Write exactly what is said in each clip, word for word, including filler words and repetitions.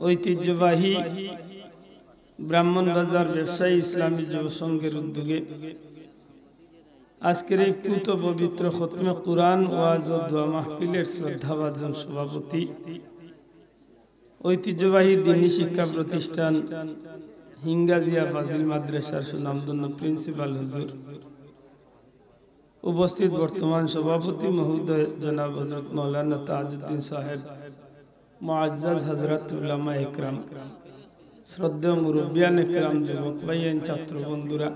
ঐতিহ্যবাহী ব্রাহ্মণবাজার ব্যবসায়ী ইসলামী যুব সংঘের উদ্যোগে আজকের এই পুত পবিত্র খতমে কোরআন ওয়াজ ও দোয়া মাহফিলের শ্রদ্ধাভাজন সভাপতি, ঐতিহ্যবাহী দ্বীনি শিক্ষা প্রতিষ্ঠান হিঙ্গাজিয়া ফাজিল মাদ্রাসার সুনামধন্য প্রিন্সিপাল হুজুর, উপস্থিত বর্তমান সভাপতি মহোদয় জনাব হযরত মাওলানা তাজউদ্দিন সাহেব, মুআজ্জাজ হযরত উলামা একরাম, শ্রদ্ধেয় মুরব্বিয়ান একরাম, যুবক ভাইয়াইন, ছাত্র বন্ধুরা,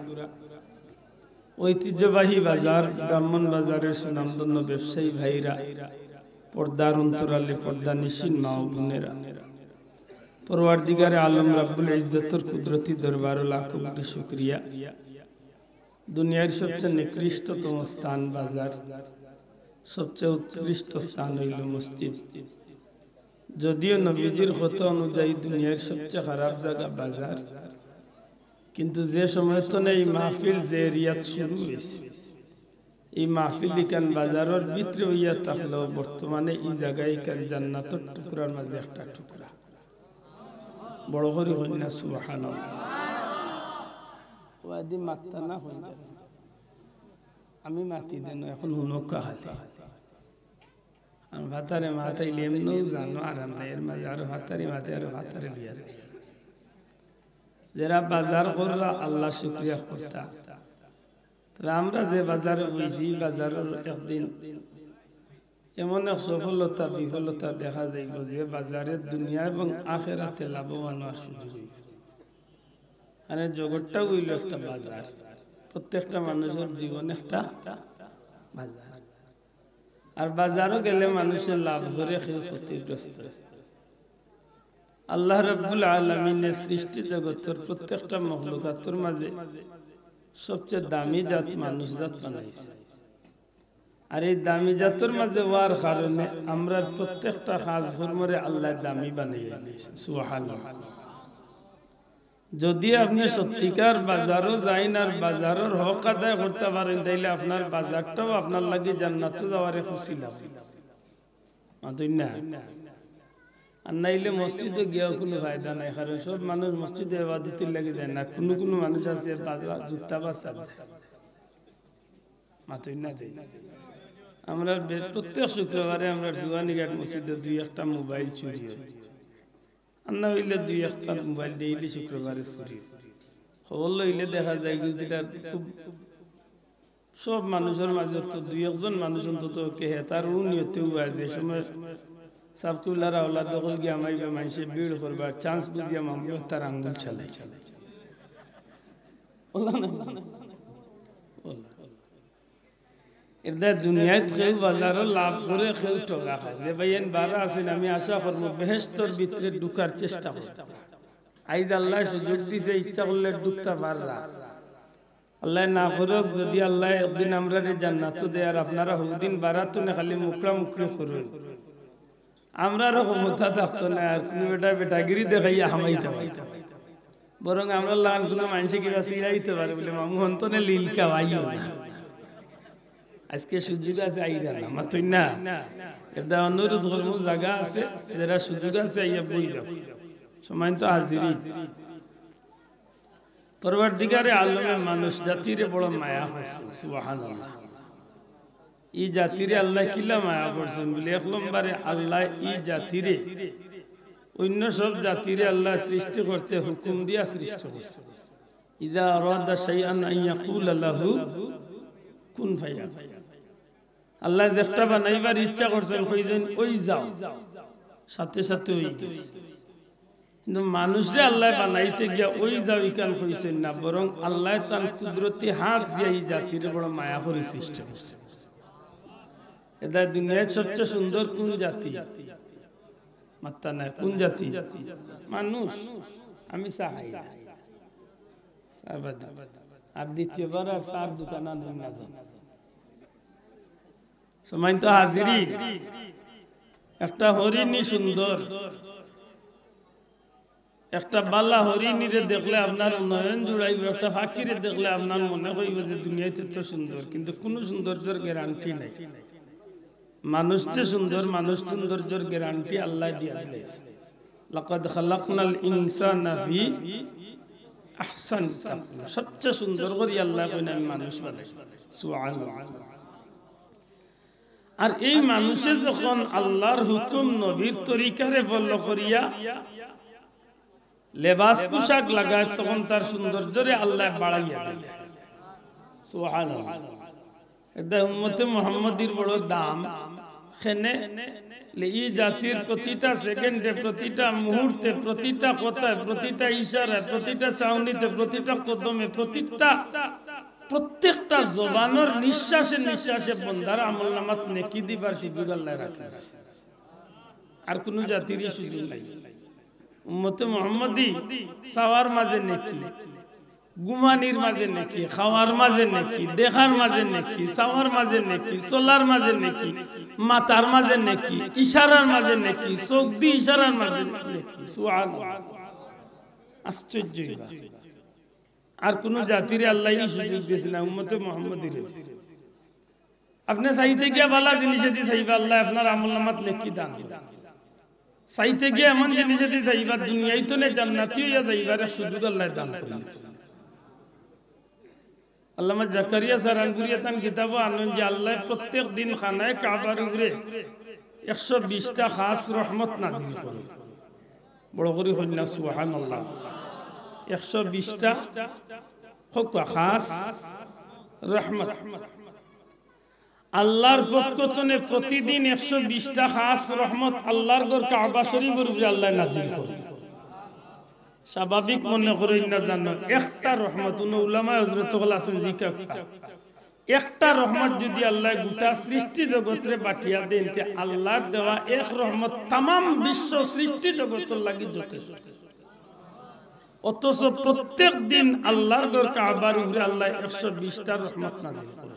ঐতিহ্যবাহী বাজার ব্রাহ্মণ বাজারের সুনামধন্য ব্যবসায়ী ভাইরা, পর্দার অন্তরালে পর্দানিশীন মা ও বোনেরা, পরওয়ারদিগারে আলম রাব্বুল ইজ্জতর কুদরতি দরবারো লাখো কোটি শুকরিয়া। দুনিয়ার সবচেয়ে নিকৃষ্টতম স্থান বাজার, সবচেয়ে উৎকৃষ্ট স্থান অইলো মসজিদ। যদিও নবীজির কথা অনুযায়ী দুনিয়ার সবচেয়ে খারাপ জাগা বাজার, কিন্তু যে সময় থনে এই মাহফিল যে এরিয়াত শুরু অইছে, এই মাহফিল ইখান বাজারর ভিতরে অইয়া থাকলেও বর্তমানে ই জাগা ইখান জান্নাতর টুকরার মাঝে একটা টুকরা। বড় করি কইন না সুবহানাল্লাহ। ওয়াদি মাত্তা না হইন যায়। আমি মাতি দেন, এখন হুনউক্কা খালি। আর ফাতারে মাতাইলে এমনেউ জানো আরাম নাই, এর মাঝে আরো ফাতারি মাতে, আরো ফাতারে লইয়া যায়। যেরা বাজার কররা আল্লাহ শুকরিয়া করতা। তবে আমরা যে বাজারো বইছি, ই বাজারর একদিন এমন এক সফলতা বিফলতা দেখা যাইবো যে বাজারে দুনিয়া এবং আখেরাতে লাভবান অওয়ার সুযোগ অইবো। মানে জগৎটা অইলো একটা বাজার, প্রত্যেকটা মানুষর জীবন একটা বাজার। আর বাজারো গেলে মানুষে লাভ করে, কেউ ক্ষতিগ্রস্ত অয়। আল্লাহ রাব্বুল আলামিনে সৃষ্টি জগতর প্রত্যেকটা মখলুকাতর মাঝে সবচেয়ে দামি জাত মানুষ জাত বানাইছে। আর এই দামি জাতর মাঝে অওয়ার কারণে আমরার প্রত্যেকটা কাজ কর্মরে আল্লায় দামি বানাইয়া দিছে। সুবহানাল্লাহ। যদি আপনে সত্যিকার বাজারো যাইন আর বাজারর হক আদায় করতা পারইন, তাইলে আপনার বাজারটাও আপনার লাগি জান্নাতো যাওয়ার এক উছিলা। মাতইন না? আর নাইলে মসজিদো গিয়াও কুনু ফায়দা নাই, কারণ সব মানুষ মসজিদো ইবাদতর লাগি যায় না। কুনু কুনু মানুষ আছে বাজার, জুতা বাজার যায়। মাতইন না যে। আমরার বে-, প্রত্যেক শুক্রবারে আমরার জুয়ানীঘাট মসজিদো দুই একটা মোবাইল চুরি অয়। আর না অইলে দুই একটা মোবাইল ডেইলি শুক্রবারে চুরি অয়। খবর লইলে দেখা যায় কি যেটা খুব সব মানুষর মাঝে তো দুই একজন মানুষ অন্তত কে হে তার উ নিয়তে অয় যে সময় সাব কিবলার আওলাদ অকল গিয়া মাইবা মানষে ভিড় করবার চান্স বুঝিয়া মামু তার আঙ্গুল চালাই। অলা না? অলা। এর দায় দুনিয়াত কেউ বাজারো লাভ করে, কেউ ঠগা খায়। যে ভাইয়াইন বারা আছইন, আমি আশা করমু বেহেশতর ভিতরে ঢুকার চেষ্টা করতা। আইজ আল্লায় সুযোগ দিছে, ইচ্ছা করলে ঢুকতা পাররা। আল্লায় না করউক, যদি আল্লায় একদিন আমরারে জান্নাতো দেয় আর আপনারা হউদিন বারা থনে খালি মুকরা মুকরি করইন, আমরারও ক্ষমতা থাকতো না আর কুনু বেটা বেটাগিরি দেখাইয়া হামাইতা পারতো। বরং আমরার লাখান কুনু মানষে কিবা চিড়াইতা পারে বুলে, "মামু, হন থনে লিলকা আইও না।" আইজকে সুযোগ আছে, আইরা না, মাতইন না। এর দায় অনুরোধ করমু, জাগা আছে, যেরা সুযোগ আছে, আইয়া বই যাও। সম্মানিত হাজিরিন, পরওয়ারদিগারে আলমে মানুষ জাতিরে বড় মায়া করছইন, সুবহানাল্লাহ। ই জাতিরে আল্লায় কিলা মায়া করছইন বুলে, এক নম্বরে আল্লায় ই জাতিরে অইন্য সব জাতিরে আল্লায় সৃষ্টি করতে হুকুম দিয়া সৃষ্টি করছইন। ইযা আরাদা শাইআন আন ইয়াকুলা লাহু কুন ফায়াকুন। আল্লায় যেকটা বানাইবার ইচ্ছা করছইন, কইছইন, "অই যাও", সাথে সাথে অই গেছে। কিন্তু মানুষরে আল্লায় বানাইতে গিয়া "অই যাও" ইখান কইছইন না, বরং আল্লায় তান কুদরতি হাত দিয়া ই জাতিরে বড় মায়া করি সৃষ্টি করছইন। এর দায় দুনিয়ার সবচেয়ে সুন্দর কুন জাতি? মাত্তা নাই, কুন জাতি? মানুষ। আমি চা খাই না। চা বাদ। আর দ্বিতীয়বার আর চার দোকান আনইন না যান। সম্মানিত হাজিরিন, একটা হরিণী সুন্দর, একটা বালা হরিণীরে দেখলে আপনার নয়ন জুড়াইবো, একটা পাখিরে দেখলে আপনার মনে অইবো যে দুনিয়াত তো সুন্দর, কিন্তু কুনু সৌন্দর্যর গ্যারান্টি নাই। মানুষ যে সুন্দর, মানুষ সৌন্দর্যর গ্যারান্টি আল্লায় দিয়া দিলাইছইন। লাকাদ খালাকনাল ইনসানা ফি আহসানি তাকওয়িম। সবচেয়ে সুন্দর করি আল্লায় কইন, "আমি মানুষ বানাইছি।" সুবহানাল্লাহ। আর এই মানুষে যখন আল্লাহর হুকুম, নবীর তরিকারে follow করিয়া লেবাস পোশাক লাগায়, তখন তার সৌন্দর্যরে আল্লায় বাড়াইয়া দেয়। সুবহানাল্লাহ। এটা উম্মতে মুহাম্মদীর বড় দাম। কেনে লে ই জাতির প্রতিটা সেকেন্ডে, প্রতিটা মুহূর্তে, প্রতিটা কথায়, প্রতিটা ইশারায়, প্রতিটা চাউনিতে, প্রতিটা কদমে, প্রতিটা, প্রত্যেকটা জবানর নিঃশ্বাসে নিঃশ্বাসে বন্দার আমলনামাত নেকি দিবার সুযোগ আল্লায় রাখি দিছে। আর কুনু জাতিরই সুযোগ নাই। উম্মতে মুহাম্মদী চাওয়ার মাঝে নেকি, ঘুমানির মাঝে নেকি, খাওয়ার মাঝে নেকি, দেখার মাঝে নেকি, চাওয়ার মাঝে নেকি, চলার মাঝে নেকি, মাতার মাঝে নেকি, ইশারার মাঝে নেকি, চোখ দি ইশারার মাঝে নেকি। সুবহানাল্লাহ। আশ্চর্য ইবার। আর কুনু জাতিরে আল্লায় ই সুযোগ দিছে না, উম্মতে মুহাম্মদীরে দিছে। আপনে চাইতে গিয়া ভালা জিনিসেদি চাইবা, আল্লায় আপনার আমলনামাত নেকি দান করইন। চাইতে গিয়া এমন জিনিসেদি চাইবা, দুনিয়াইত নে জান্নাতি অইয়া যাইবার এক সুযোগ আল্লায় দান করইন। আল্লামা জাকারিয়া সারানপুরিয়ে তান কিতাবো আনইন যে আল্লায় প্রত্যেক দিন খানায়ে কাবার উপরে একশো বিশটা খাস রহমত নাজিল করইন। বড় করি কইন না, সুবহানাল্লাহ। একশো বিশটা কউক্কা খাস রহমত। আল্লাহর পক্ষ তনে প্রতিদিন একশো বিশটা খাস রহমত আল্লাহর ঘর কাবা শরীফর উপরে আল্লায় নাজিল করইন। স্বাভাবিক মনে করইন না জানো, একটা রহমত, কুনু উলামায়ে হযরত অকল আছইন, জিকাউক্কা। একটা রহমত যুদি আল্লায় গোটা সৃষ্টি জগতরে বাটিয়া দেইন, তে আল্লাহর দেওয়া এক রহমত তামাম বিশ্ব সৃষ্টি জগতর লাগি যথেষ্ট। অথচ প্রত্যেক দিন আল্লাহর ঘর কাবার উপরে আল্লায় একশো বিশটা রহমত নাজিল করইন।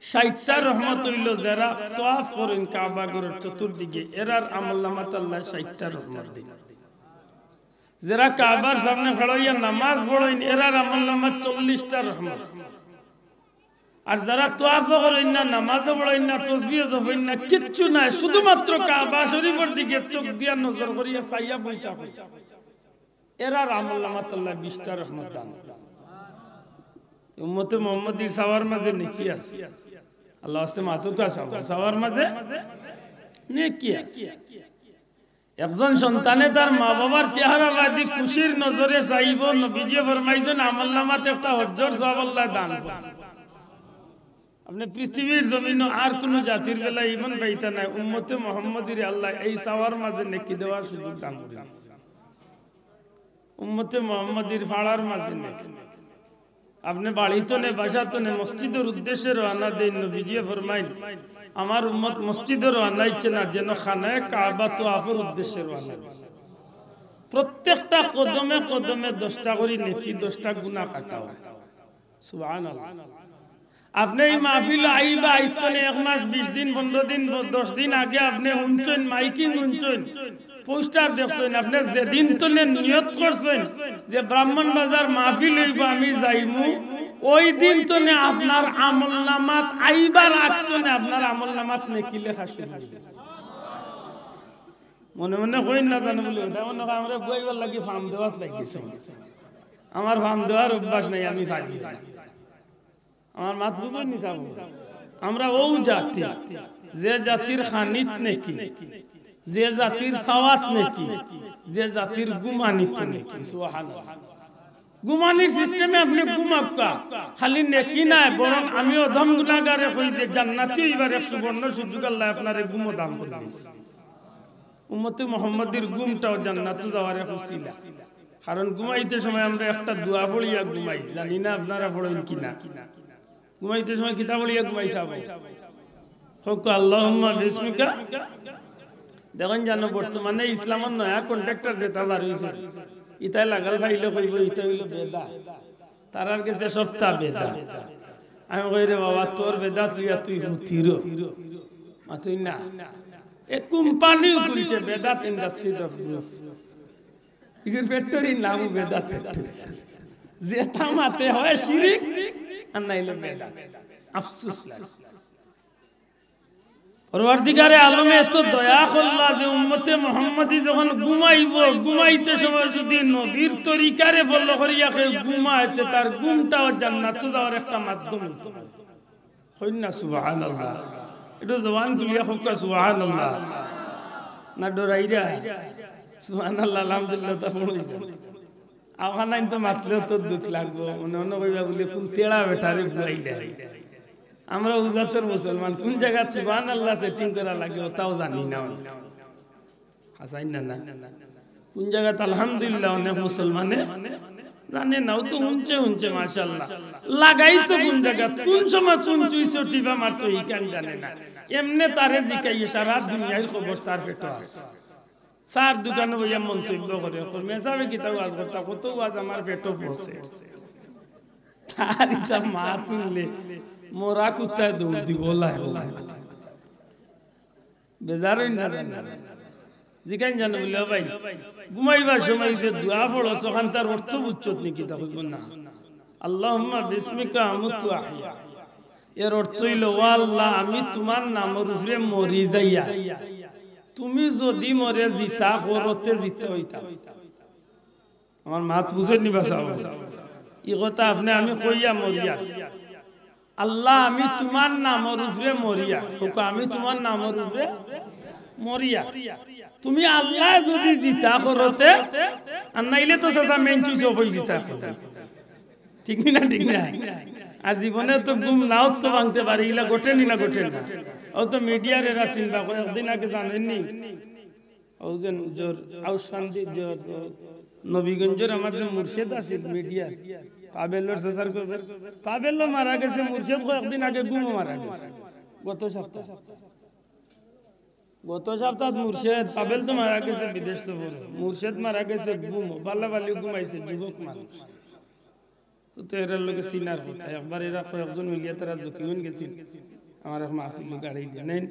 ষাইটটা রহমত অইলো যেরা তওয়াফ করইন কাবা ঘরর চতুর্দিকে, এরার আমলনামাত আল্লায় ষাইটটা রহমত দেইন। যেরা কাবার সামনে খাড়া অইয়া নামাজ পড়ইন, এরার আমলনামাত চল্লিশটা রহমত। আর যেরা তওয়াফও করইন না, নামাজও পড়ইন না, তসবিহও জপইন না, কিচ্ছু নাই, শুধুমাত্র কাবা শরীফর দিকে চোখ দিয়া নজর করিয়া চাইয়া বই থাকইন, এরার আমলনামাত আল্লায় বিশটা রহমত দান করইন। উম্মতে মুহাম্মদীর চাওয়ার মাঝে নেকি আছে। আল্লাহর ওয়াস্তে মাতুক্কা, চাওয়ার মাঝে নেকি আছে। একজন সন্তানে তার মা-বাবার চেহারা বাদি খুশির নজরে চাইবো, নবীজিয়ে ফরমাইছইন, আমলনামাত একটা হজ্জর সওয়াব আল্লায় দান করইন। আপনে পৃথিবীর জমিনো আর কুনু জাতির বেলায় ইমান পাইতা নায়, উম্মতে মুহাম্মদীরে আল্লায় এই চাওয়ার মাঝে নেকি দেওয়ার সুযোগ দান করইন। উম্মতে মুহাম্মদীর ফাড়ার মাঝে নেকি। আপনে বাড়ি তনে, বাসা তনে মসজিদর উদ্দেশ্যে রওয়ানা দেইন, নবীজিয়ে ফরমাইন, "আমার উম্মত মসজিদো রওয়ানা অইছে না, যেন খানায়ে কাবা তওয়াফর উদ্দেশ্যে রওয়ানা দেয়।" প্রত্যেকটা কদমে কদমে দশটা করি নেকি, দশটা গুনা কাটা অয়। সুবহানাল্লাহ। আপনে ই মাহফিলো আইবা, আইজ তনে এক মাস, বিশ দিন, পনরো দিন, দশ দিন আগে আপনে হুনছইন, মাইকিং হুনছইন, পোস্টার দেখছইন, আপনে যেদিন তনে নিয়ত করছইন যে ব্রাহ্মণবাজার মাহফিল অইবো, আমি যাইমু, ওই দিন তনে আপনার আমলনামাত আইবার আগ তনে আপনার আমলনামাত নেকি লেখা শুরু অইবো। মনে মনে কইন না জানো বুলে, ইটা মনে অয় আমরা বুয়াইবার লাগি ফাম দেওয়াত লাগিছে। আমার ফাম দেওয়ার অভ্যাস নাই, আমি পারি না। আমার মাত বুঝইন নি সাব? আমরা অউ জাতি, যে জাতির খানিত নেকি, যে জাতির চাওয়াত নেকি, যে জাতির ঘুমানিত নেকি। সুবহানাল্লাহ। ঘুমানির সিস্টেমে আপনে ঘুমাউক্কা, খালি নেকি নায়, বরং আমি অধম গুনাগারে কই যে জান্নাতি অইবার এক সুবর্ণ সুযোগ আল্লায় আপনারে ঘুমো দান করি দিছে। উম্মতে মুহাম্মদীর ঘুমটাও জান্নাতো যাওয়ার এক উসিলা। কারণ ঘুমাইতে সময় আমরা একটা দোয়া পড়িয়া ঘুমাই, জানি না আপনারা পড়ইন কি না। ঘুমাইতে সময় কিতা পড়িয়া ঘুমাই সাব? কউক্কা, "আল্লাহুম্মা বিসমিকা।" দেখইন জানো, বর্তমানে ইসলামর নয়া কন্ট্রাক্টর যেতা বার অইছে, ইতায় লাগাল পাইলে কইবো, "ইতা অইলো বেদাত।" তারার গেছে সবতা বেদাত। আমি কই, "রে বাবা, তোর বেদাত লইয়া তুই হুতিরো।" মাতইন না। এ কোম্পানিও খুলছে, বেদাত ইন্ডাস্ট্রি ডট গ্রুপ। ইগুর ফ্যাক্টরির নামও বেদাত ফ্যাক্টরি। যেতা মাতে হয় শিরিক, আর নাইলে বেদাত। আফসোস লাগে। পরওয়ারদিগারে আলমে এত দয়া করলা যে উম্মতে মুহাম্মদী যখন ঘুমাইবো, ঘুমাইতে সময় যদি নবীর তরিকারে follow করিয়া কেউ ঘুমায়, তে তার ঘুমটাও জান্নাতো যাওয়ার একটা মাধ্যম অইতো পারে। কইন না সুবহানাল্লাহ। একটু জবান খুলিয়া কউক্কা সুবহানাল্লাহ। না ডরাইরা? সুবহানাল্লাহ, আলহামদুলিল্লাহ, তা পড়ইন না। আপনাইন তো মাতলেও তো দুখ লাগবো, মনে মনে কইবা বলে কোন তেড়া বেটারে বুয়াইলা। আমরা উজাতর মুসলমান, কোন জাগাত সুবহানাল্লাহ setting করা লাগে ওটাও জানি না। হাসাইন না, না? কোন জাগাত আলহামদুলিল্লাহ অনেক মুসলমানে জানে না, ও তো হুনছে হুনছে, মাশাআল্লাহ। লাগাই তো কোন জাগাত, কোন সময় কোন চুইচো টিপা মারতো, ইখান জানে না। এমনে তারে জিকাইয়ে সারা দুনিয়ার খবর তার পেটো আছে। চার দোকানো বইয়া মন্তব্য করে, কয়, "মেসাবে কিতা ওয়াজ করতা, কত ওয়াজ আমার পেটো পচে।" তার ইতা মাত হুনলে মরা কুত্তায় দৌড় দিব, ওলা, ওলা। বেজার অইন না জানি। জিকাইন জানো বলে, "ও ভাই, ঘুমাইবার সময় যে দোয়া পড়ো, অখানতার অর্থ বুঝছত নি কিতা?" কইব না। "আল্লাহুম্মা বিসমিকা আমুতু ওয়া আহইয়া।" এর অর্থ অইলো, "ও আল্লাহ, আমি তুমার নামর উপরে মরি যাইয়া, তুমি যদি মরে জিতা করো তে জিতা অইতাম।" আমার মাত বুঝইন নি বা চাও? ই কথা আপনে আমি কইয়া মরিয়ার। আল্লাহ, আমি তুমার নামর উপরে মরিয়ার। কউক্কা, আমি তুমার নামর উপরে মরিয়ার। তুমি আল্লাহ যদি জিতা করো তে, আর নাইলে তো চাচা মেইন চুইচ অফ অই জিতা করো। ঠিক নি না, ঠিক না? আর জীবনে তো ঘুম নাও তো ভাঙতে পারে, ইলা ঘটে নি না ঘটে না? ও তো মিডিয়ার এরা চিনবা, কয়েকদিন আগে জানইন নি? ও যে জোর আউশ কান্দি, জোর নবীগঞ্জর আমার যে মুর্শিদ আছিল মিডিয়া, পাবেলর চাচার কবে, পাবেলও মারা গেছে, মুর্শিদ কয়েকদিন আগে ঘুমো মারা গেছে। গত সপ্তাহ, গত সপ্তাহ মুর্শিদ, পাবেল তো মারা গেছে বিদেশ সফরে, মুর্শিদ মারা গেছে ঘুমো, বালা বালি ঘুমাইছে যুবক মানুষ। তো এরার লগে চিনার কথা। একবার এরা কয়েকজন মিলিয়া তারা জকিগঞ্জ গেছিল, আমার এক মাহফিল গাড়ি দিয়ে নেন,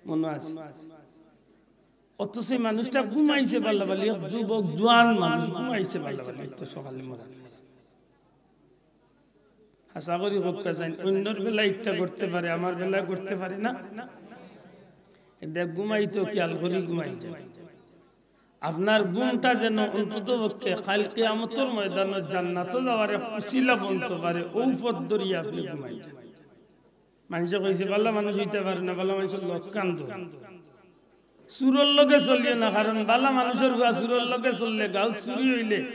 মনে আছে। অথচ এই মানুষটা ঘুমাইছে বালা বালি, এক যুবক জোয়ান মানুষ ঘুমাইছে বালা বালি, তো সকালে মারা গেছে। আশা করি কউক্কা জানি, অন্যর বেলা ইটা ঘটতে পারে, আমার বেলা ঘটতে পারে না। এ দেখ, ঘুমাইতো খেয়াল করি ঘুমাই যায়। আপনার ঘুমটা যেন অন্তত পক্ষে কাইল কিয়ামতর ময়দানো জান্নাতো যাওয়ার এক উসিলা বনতো পারে, অউ পথ ধরিয়া আপনে ঘুমাই যান। মানষে কইছে, "বালা মানুষ অইতে পারে না, বালা মানুষর লক্ষণ তো।" চুরর লগে চলিও না, কারণ বালা মানুষর পুয়া চুরর লগে চললে, গাঁওত চুরি অইলে,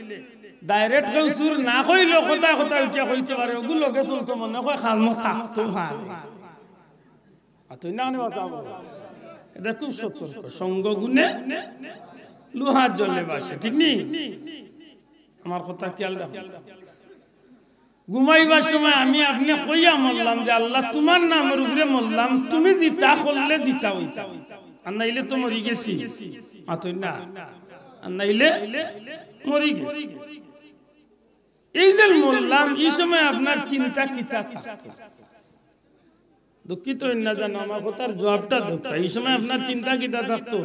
direct কেউ চুর না কইলেও কথায় কথায় উঠিয়া কইতে পারে, "ওগু লগে চলতো মনে কয় খালমো কাকতো খাল।" আর তুই না আনে বাঁচা বলো। এটা খুব সতর্ক। সঙ্গ গুণে লোহা জলে ভাসে, ঠিক নি? আমার কথা খেয়াল রাখো। ঘুমাইবার সময় আমি আপনে কইয়া মরলাম যে, "আল্লাহ, তুমার নামর উপরে মরলাম, তুমি জিতা করলে জিতা অইতাম, আর নাইলে তো মরি গেছি।" মাতইন না, আর নাইলে মরি গেছি। এই যে মরলাম, ই সময় আপনার চিন্তা কিতা থাকতো? দুঃখিত অইন না জানো, আমার কথার জবাবটা দেউক্কা। ই সময় আপনার চিন্তা কিতা থাকতো?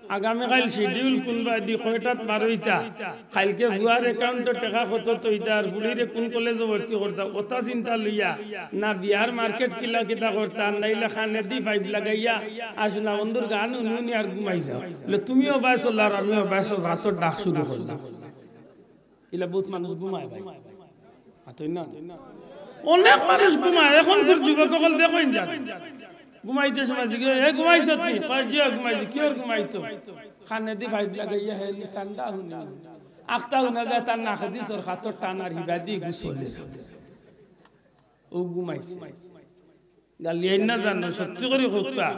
আগামীকাইল schedule কুনবায়দি কয়টাত বার অইতা, কাইলকে পুয়ার account-ও টেকা কত থইতা, আর ফুড়িরে কুন কলেজো ভর্তি করতা, অতা চিন্তা লইয়া, না বিয়ার market কিলা কিতা করতা, আর নাইলে কানেদি pipe লাগাইয়া আর সোনা বন্ধুর গান হুনি হুনি আর ঘুমাই যাও। বলে, তুমিও বায় চলো আর আমিও বায় চলো, রাতর ডাক শুরু করলাম। ইলা বউত মানুষ ঘুমায় ভাই। মাতইন না। অনেক মানুষ ঘুমায়। এখনকার যুবক অকল দেখইন যান। ঘুমাইতে সময় জিজ্ঞেস, "এ ঘুমাইছত নি?" কয়, "জি, ঘুমাইছি।" "কিওর ঘুমাইতো?" কানেদি pipe লাগাইয়া হে নি ঠান্ডা হুনি। আখতা হুনা যায় তার নাকেদি সরকাতর টান আর হিবাদি গুছলে। অউ ঘুমাইছে। গালিয়াইন না জানো, সত্যি করি কউক্কা।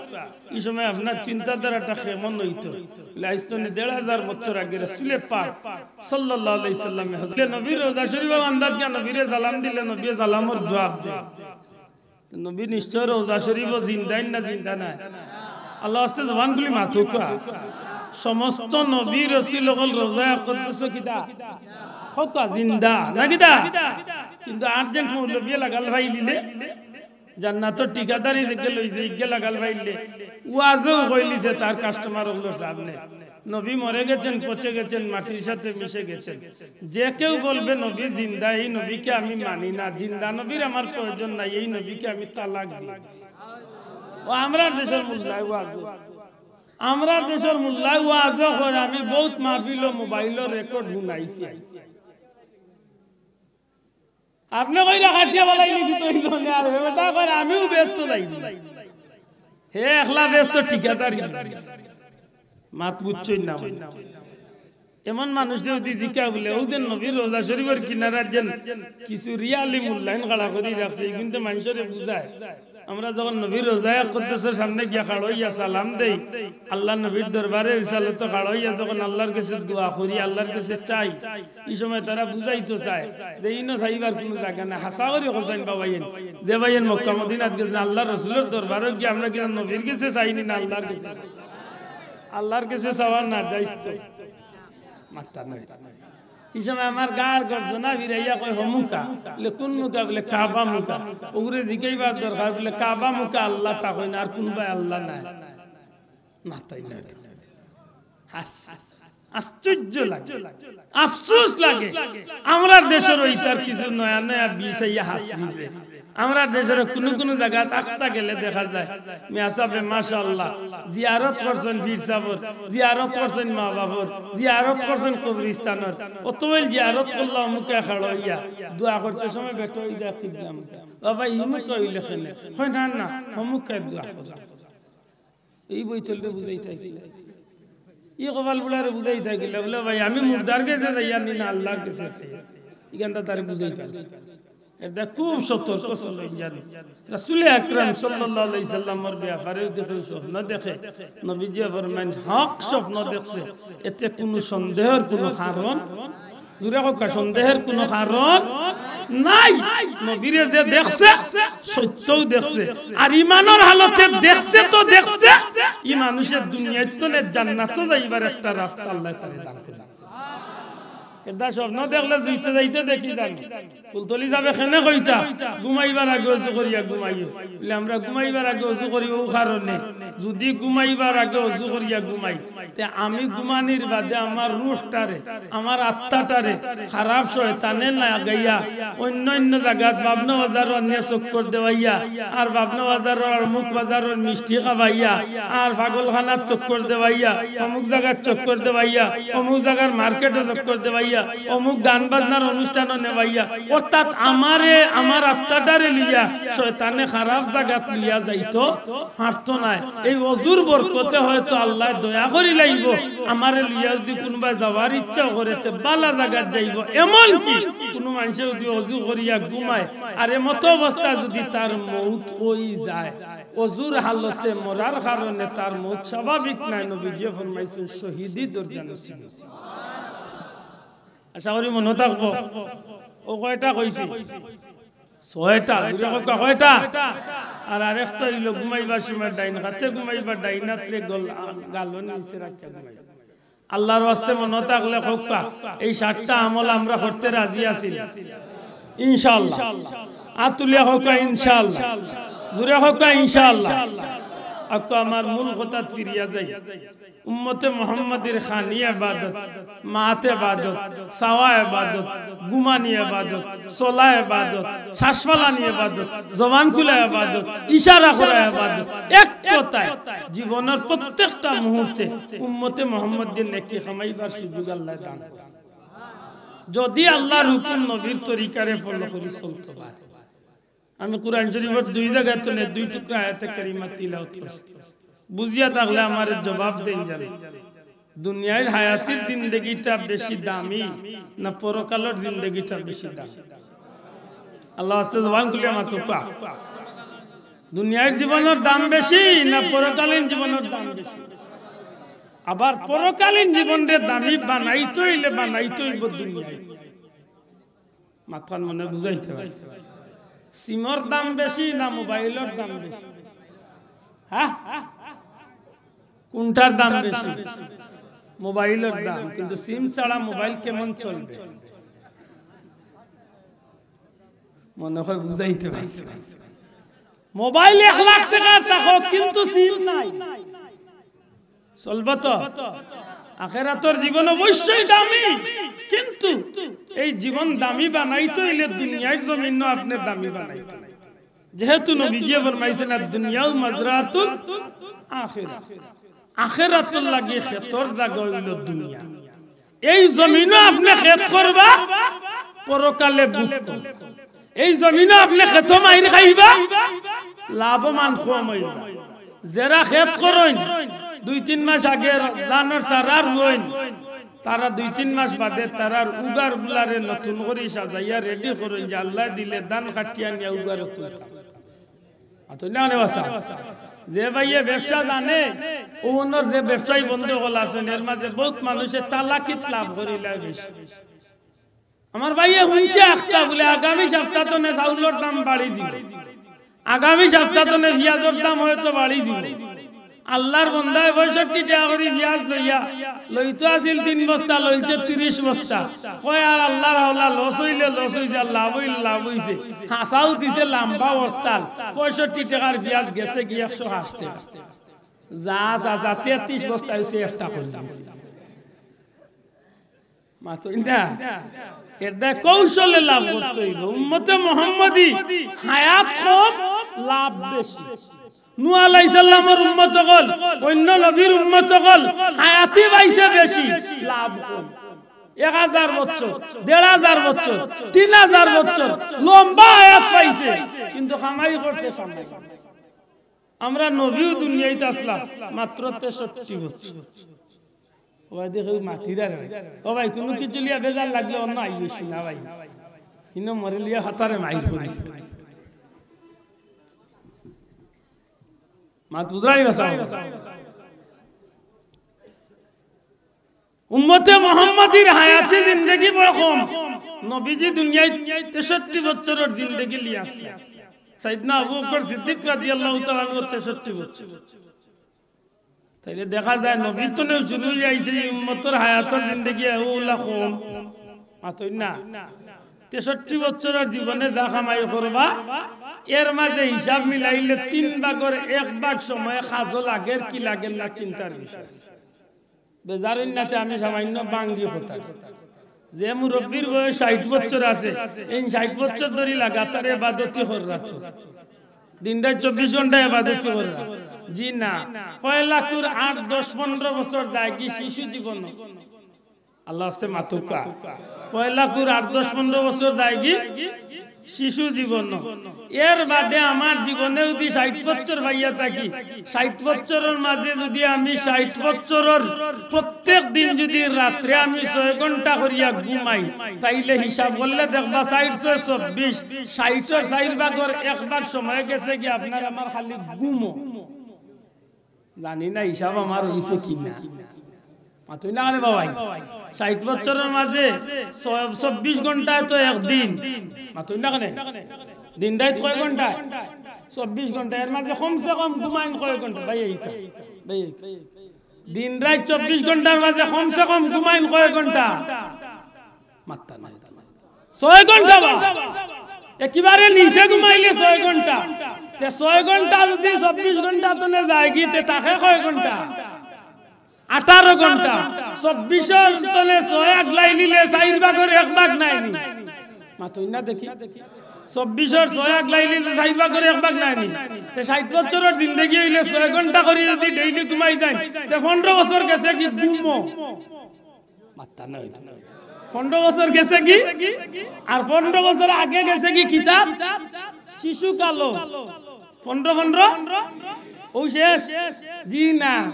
ই সময় আপনার চিন্তাধারাটা কেমন অইতো? বলে, আইজ তনে দেড় হাজার বছর আগে রাসূলে পাক সাল্লাল্লাহু আলাইহি সাল্লামে হযরত নবীর রওজা শরীফর আন্দাজ গিয়া নবীরে সালাম দিলে, নবীয়ে সালামর জবাব দেয়। তো নবী নিশ্চয় রওজা শরীফো জিন্দা নি না জিন্দা নায়? আল্লার ওয়াস্তে জবান খুলি মাতউক্কা। সমস্ত নবী রসুল অকল রওজা আকদসো কিতা? কউক্কা জিন্দা, না কিতা? কিন্তু urgent মৌলবীয়ে লাগাল পাইলিলে জান্নাতর ঠিকাদারি যেগিয়ে লইছে, ইগিয়ে লাগাল পাইলে, ওয়াজও কইলিছে তার customer অকলর সামনে। নবী মরে গেছেন, পচে গেছেন, মাটির সাথে মিশে গেছেন। যে কেউ বলবে নবী জিন্দা, এই নবীকে আমি মানি না, জিন্দা নবীর আমার প্রয়োজন নাই, এই নবীকে আমি তালাক দিয়ে দিছি। ও আমরার দেশর মোল্লায় ওয়াজও, আমরার দেশর মোল্লায় ওয়াজও কয়, আমি বউত মাহফিলো মোবাইলো রেকর্ড হুনাইছি। আপনে কইরা কাটিয়া ফালাইলে কিতা অইলো নে? আর হে বেটা কয়, আমিও ব্যস্ত যাই। হে একলা ব্যস্ত, ঠিকাদারি। মাত বুঝছইন না? এমন মানুষ যদি জিকা বুলে, অউ যে নবীর রওজা শরীফর কিনারাত যেন কিছু রিয়ালি মোল্লাইন খাড়া করি রাখছে, ইগুইন্তে মানষরে বুঝায়। আমরা যখন নবীর রওজায়ে আকদসর সামনে গিয়া খাড়া অইয়া সালাম দেই, আল্লার নবীর দরবারে রিসালতো খাড়া অইয়া যখন আল্লার গেছে দোয়া করি, আল্লার গেছে চাই, ই সময় তারা বুঝাইতো চায় যে ইনো চাইবার কুনু জাগা নাই। হাছা করি কছইন বা ভাইয়াইন, যে ভাইয়াইন মক্কা মদিনাত গেছইন, আল্লার রসুলর দরবারো গিয়া আমরা কিতা নবীর গেছে চাইনি না আল্লার গেছে? আল্লার গেছে চাওয়া না জায়েজ তো? মাত্তা নাই। ই সময় আমার গার গর্দনা ফিরাইয়া কয়, "হমুকা।" বুলে, "কুন মুকা?" বুলে, "কাবা মুকা।" অগুরে জিকাইবার দরকার, বুলে, "কাবা মুকা আল্লা তা কইন, আর কুনবায় আল্লা নাই।" মাত্তাই নাই। হাস-, আশ্চর্য লাগে, আফসোস লাগে। আমরার দেশর ইতার কিছু নয়া নয়া বিষ আইয়া হাসিছে। আমরার দেশর কুনু কুনু জাগাত আখতা গেলে দেখা যায়, মিয়া সাবে মাশাআল্লাহ, জিয়ারত করছইন পীর সাবর, জিয়ারত করছইন মা বাবর, জিয়ারত করছইন কবরিস্তানর। অত অইল জিয়ারত করলা অমুকে খাড়া অইয়া, দোয়া করতে সময় বেটা অই যায় কিবলা মুখা। বাবা, ই মুখা অইলে কেনে? কয়, "না, না, অমুকে দোয়া করলা।" ই বৈতলরে বুঝাইতা কিলা? ই কপাল পুড়ারে বুঝাইতা কিলা? বুলে, "ভাই, আমি মুর্দার গেছে যাইয়ার নি না আল্লার গেছে যাইয়ার?" ইখানতা তারে বুঝাইতা। এরদায় খুব সতর্ক চলইন জানো। রাসুলে আকরাম সাল্লাল্লাহু আলাইহি সাল্লামর বেয়াপারে যদি কেউ স্বপ্ন দেখে, নবীজিয়ে ফরমাইন, হক স্বপ্ন দেখছে, এতে কুনু সন্দেহর কুনু কারণ জুরে কউক্কা, সন্দেহর কুনু কারণ নাই। নবীরে যে দেখছে, সত্যউ দেখছে। আর ইমানর হালতে দেখছে তো দেখছে, ই মানুষে দুনিয়াত তনে জান্নাতো যাইবার একটা রাস্তা আল্লায় তারে দান করি দিছে। এরদায় স্বপ্ন দেখলে জুইতে যাইতে দেখি জানো। ফুলতলি সাবে কেনে কইতা, "ঘুমাইবার আগে অজু করিয়া ঘুমাইও।" বুলে, "আমরা ঘুমাইবার আগে অজু করি অউ কারণে, যুদি ঘুমাইবার আগে অজু করিয়া ঘুমাই, তে আমি ঘুমানির বাদে আমার রুহটারে, আমার আত্মাটারে খারাপ শয়তানে লাগাইয়া অইন্য অইন্য জাগাত বাবনা বাজারো আনিয়া চক্কর দেওয়াইয়া, আর বাবনা বাজারর আর অমুক বাজারর মিষ্টি খাবাইয়া, আর পাগলখানাত চক্কর দেওয়াইয়া, অমুক জাগাত চক্কর দেওয়াইয়া, অমুক জাগার মার্কেটো চক্কর দেওয়াইয়া, অমুক গান বাজনার অনুষ্ঠানো নেওয়াইয়া, অর্থাৎ আমারে, আমার আত্মাটারে লইয়া শয়তানে খারাপ জাগাত লইয়া যাইতো পারতো নায়। এই অজুর বরকতে হয়তো আল্লায় দয়া করিলাইবো, আমারে লইয়া যুদি কুনুবায় যাওয়ার ইচ্ছা করে, তে বালা জাগাত যাইবো।" এমনকি কুনু মানষে যুদি অজু করিয়া ঘুমায়, আর এমতো অবস্থা যুদি তার মউত অই যায়, অজুর হালতে মরার কারণে তার মউত স্বাভাবিক নায়, নবীজিয়ে ফরমাইছইন, শহীদি দরজা নসিব। আশা করি মনো থাকবো। অউ কয়টা কইছি? ছয়টা। জুরে কউক্কা, কয়টা? আর আরেকটা অইলো ঘুমাইবার সময় ডাইন কাতে ঘুমাইবা, ডাইন আতরে গল-, গালর নিচে রাখিয়া ঘুমাইবা। আল্লার ওয়াস্তে মনো থাকলে কউক্কা, এই সাতটা আমল আমরা করতে রাজি আছি ইনশাআল্লাহ। আত তুলিয়া কউক্কা ইনশাআল্লাহ। জুরে কউক্কা ইনশাআল্লাহ। আউক্কা আমার মূল কথাত ফিরিয়া যাই। উম্মতে মুহাম্মদীর খানি ইবাদত, মাত ইবাদত, চাওয়া ইবাদত, ঘুমানি ইবাদত, চলা ইবাদত, শ্বাস ফালানি ইবাদত, জবান খুলা ইবাদত, ইশারা করা ইবাদত। এক কথায়, জীবনর প্রত্যেকটা মুহূর্তে উম্মতে মুহাম্মদীর নেকি কামাইবার সুযোগ আল্লায় দান করছে। যুদি আল্লার হুকুম নবীর তরিকারে follow করি চলতে পারে। আমি কুরআন শরীফর দুই জাগাত তনে দুই টুকরা আয়াতে কারিমা তিলাওয়াত করছি। বুঝিয়া থাকলে আমারে জবাব দেইন জানি। দুনিয়ার হায়াতির জিন্দেগিটা বেশি দামি না পরকালর জিন্দেগিটা বেশি দামি? আল্লার ওয়াস্তে জবান খুলিয়া মাতউক্কা। দুনিয়ার জীবনর দাম বেশি না পরকালীন জীবনর দাম বেশি? আবার পরকালীন জীবনরে দামি বানাইতে অইলে বানাইতে অইবো দুনিয়ায়। মাতখান মনে বুঝাইতে পারছি। সিমর দাম বেশি না মোবাইলর দাম বেশি? হ্যাঁ? কুনটার দাম বেশি? মোবাইলর দাম। কিন্তু সিম ছাড়া মোবাইল কেমন চলবে? মনে হয় বুঝাইতে পারছি। মোবাইল এক লাখ টেকার থাকউক, কিন্তু সিম নাই, চলবো তো? আখেরাতর জীবন অবশ্যই দামি, কিন্তু এই জীবন দামি বানাইতে অইলে দুনিয়ার জমিনও আপনে দামি বানাইতে অইবো। যেহেতু নবীজিয়ে ফরমাইছইন, "আদ দুনিয়াউ মাজরাতুল আখিরা", আখেরাতর লাগি খেতর জাগা অইলো দুনিয়া। এই জমিনো আপনে খেত করবা, পরকালে ভোগ করবা। এই জমিনো আপনে খেতো মাইর খাইবা, লাভমান কম অইবা। যেরা খেত করইন, দুই তিন মাস আগে ধানর চারা রুইন, তারা দুই তিন মাস বাদে তারার উগার গুলারে নতুন করি সাজাইয়া রেডি করইন যে আল্লায় দিলে ধান কাটিয়া নিয়া উগারো তুলতাম। আতো না নে বাসা। যে ভাইয়ে ব্যবসা জানে, অউ অনর যে ব্যবসায়ী বন্ধু অকল আছইন, এর মাঝে বউত মানুষে চালাকিত লাভ করিলায় বেশি। আমার ভাইয়ে হুনছে আখতা বুলে, আগামী সাপ্তা তনে চাউলর দাম বাড়ি যিবো, আগামী সাপ্তা তনে পিয়াজর দাম হয়তো বাড়ি যিবো। আল্লার বন্দায় পঁয়ষট্টি টেকা করি পিয়াজ লইয়া, লইতো আছিল তিন বস্তা, লইছে তিরিশ বস্তা। কয়, "আর আল্লার হাওলা, লস অইলে লস অইছে, আর লাভ অইলে লাভ অইছে।" হাছাউ দিছে লাম্বা হরতাল, পঁয়ষট্টি টেকার পিয়াজ গেছেগি একশো আশি টেকা। যা, যা, যা, তেত্রিশ বস্তা অইছে, একটা করি দিছে। মাতইন না। এর দায় কৌশলে লাভ করতে অইবো। উম্মতে মোহাম্মদী হায়াত কম, লাভ বেশি। নূহ আলাইহিস সালামর উম্মত অকল, অইন্য নবীর উম্মত অকল, হায়াতি পাইছে বেশি, লাভ কম। এক হাজার বছর, দেড় হাজার বছর, তিন হাজার বছর লম্বা হায়াত পাইছে, কিন্তু কামাই করছে সামান্য। আমরা নবীও দুনিয়াইত আছলা মাত্র তেষট্টি বছর। ও ভাই, দেখো, মাতিরা রে ভাই। ও ভাই, কুনু কিছু লিয়া বেজার লাগলে অন্য আইবেশি না ভাই। ইনো মরে লিয়া হাতারে মাইর করি। মাত বুঝরানি বাসা। উম্মতে মোহাম্মদীর হায়াতি জিন্দেগি বড় কম। নবীজি দুনিয়াইত তেষট্টি বছরর জিন্দেগি লিয়া আছলা। সাইয়েদনা আবু বকর সিদ্দিক রাদিয়াল্লাহু তাআলা আনহু তেষট্টি বছর। তাইলে দেখা যায় নবীর তনেউ শুরু অইয়া আইছে, এই উম্মতর হায়াতর জিন্দেগি অউলা কম। মাতইন না। তেষট্টি বছরর জীবনে যা কামাই করবা, এর মাঝে হিসাব মিলাইলে তিন ভাগর এক ভাগ সময় কাজো লাগের কি লাগের না চিন্তার বিষয়। বেজার অইন না তে আমি সামান্য ভাঙ্গি কথা। যে মুরব্বির বয়স ষাইট বছর আছে, এই ষাইট বছর ধরি লাগাতার এবাদতি কররা তো। দিন রাইত চব্বিশ ঘন্টা এবাদতি কররা। জি না, পয়লা কুর আট, দশ, পনরো বছর যায়গি শিশু জীবন। আল্লার ওয়াস্তে মাতুক্কা। পয়লা কুর আট, দশ, পনরো বছর যায়গি শিশু জীবন। এর বাদে আমার জীবনে যুদি ষাইট বছর পাইয়া থাকি, ষাইট বছরর মাঝে যুদি আমি ষাইট বছরর প্রত্যেক দিন যুদি রাত্রে আমি ছয় ঘন্টা করিয়া ঘুমাই, তাইলে হিসাব করলে দেখবা চাইর ছয় চব্বিশ, ষাইটর চাইর ভাগর এক ভাগ সময় গেছেগি আপনার আমার খালি ঘুমো। জানি না হিসাব আমার অইছে কি না। মাতইন না কেনে বাবাই? ষাইট বছরর মাঝে ছ-, চব্বিশ ঘন্টায় তো একদিন। মাতইন না কেনে? দিন রাইত কয় ঘন্টায়? চব্বিশ ঘন্টা। এর মাঝে কমসে কম ঘুমাইন কয় ঘন্টা? ভাই, এই কা-, ভাই, এই কা-, দিন রাইত চব্বিশ ঘন্টার মাঝে কমসে কম ঘুমাইন কয় ঘন্টা? মাত্তা নাই। ছয় ঘন্টা বা। একেবারে নিচে ঘুমাইলে ছয় ঘন্টা। তে ছয় ঘন্টা যুদি চব্বিশ ঘন্টা তনে যায়গি, তে থাকে কয় ঘন্টা? আঠারো ঘন্টা। চব্বিশর তনে ছয় আগলাই নিলে চাইর ভাগর এক ভাগ নায়নি? মাতইন না দেখি। চব্বিশর ছয় আগলাই নিলে চাইর ভাগর এক ভাগ নায়নি? তে ষাইট বছরর জিন্দেগি অইলে ছয় ঘন্টা করি যুদি ডেইলি ঘুমাই যাইন, তে পনরো বছর গেছেগি ঘুমো। মাত্তা নাই। পনরো বছর গেছেগি, আর পনরো বছর আগে গেছেগি কিতা? শিশুকালো। পনরো, পনরো? অউ শেষ? জি না।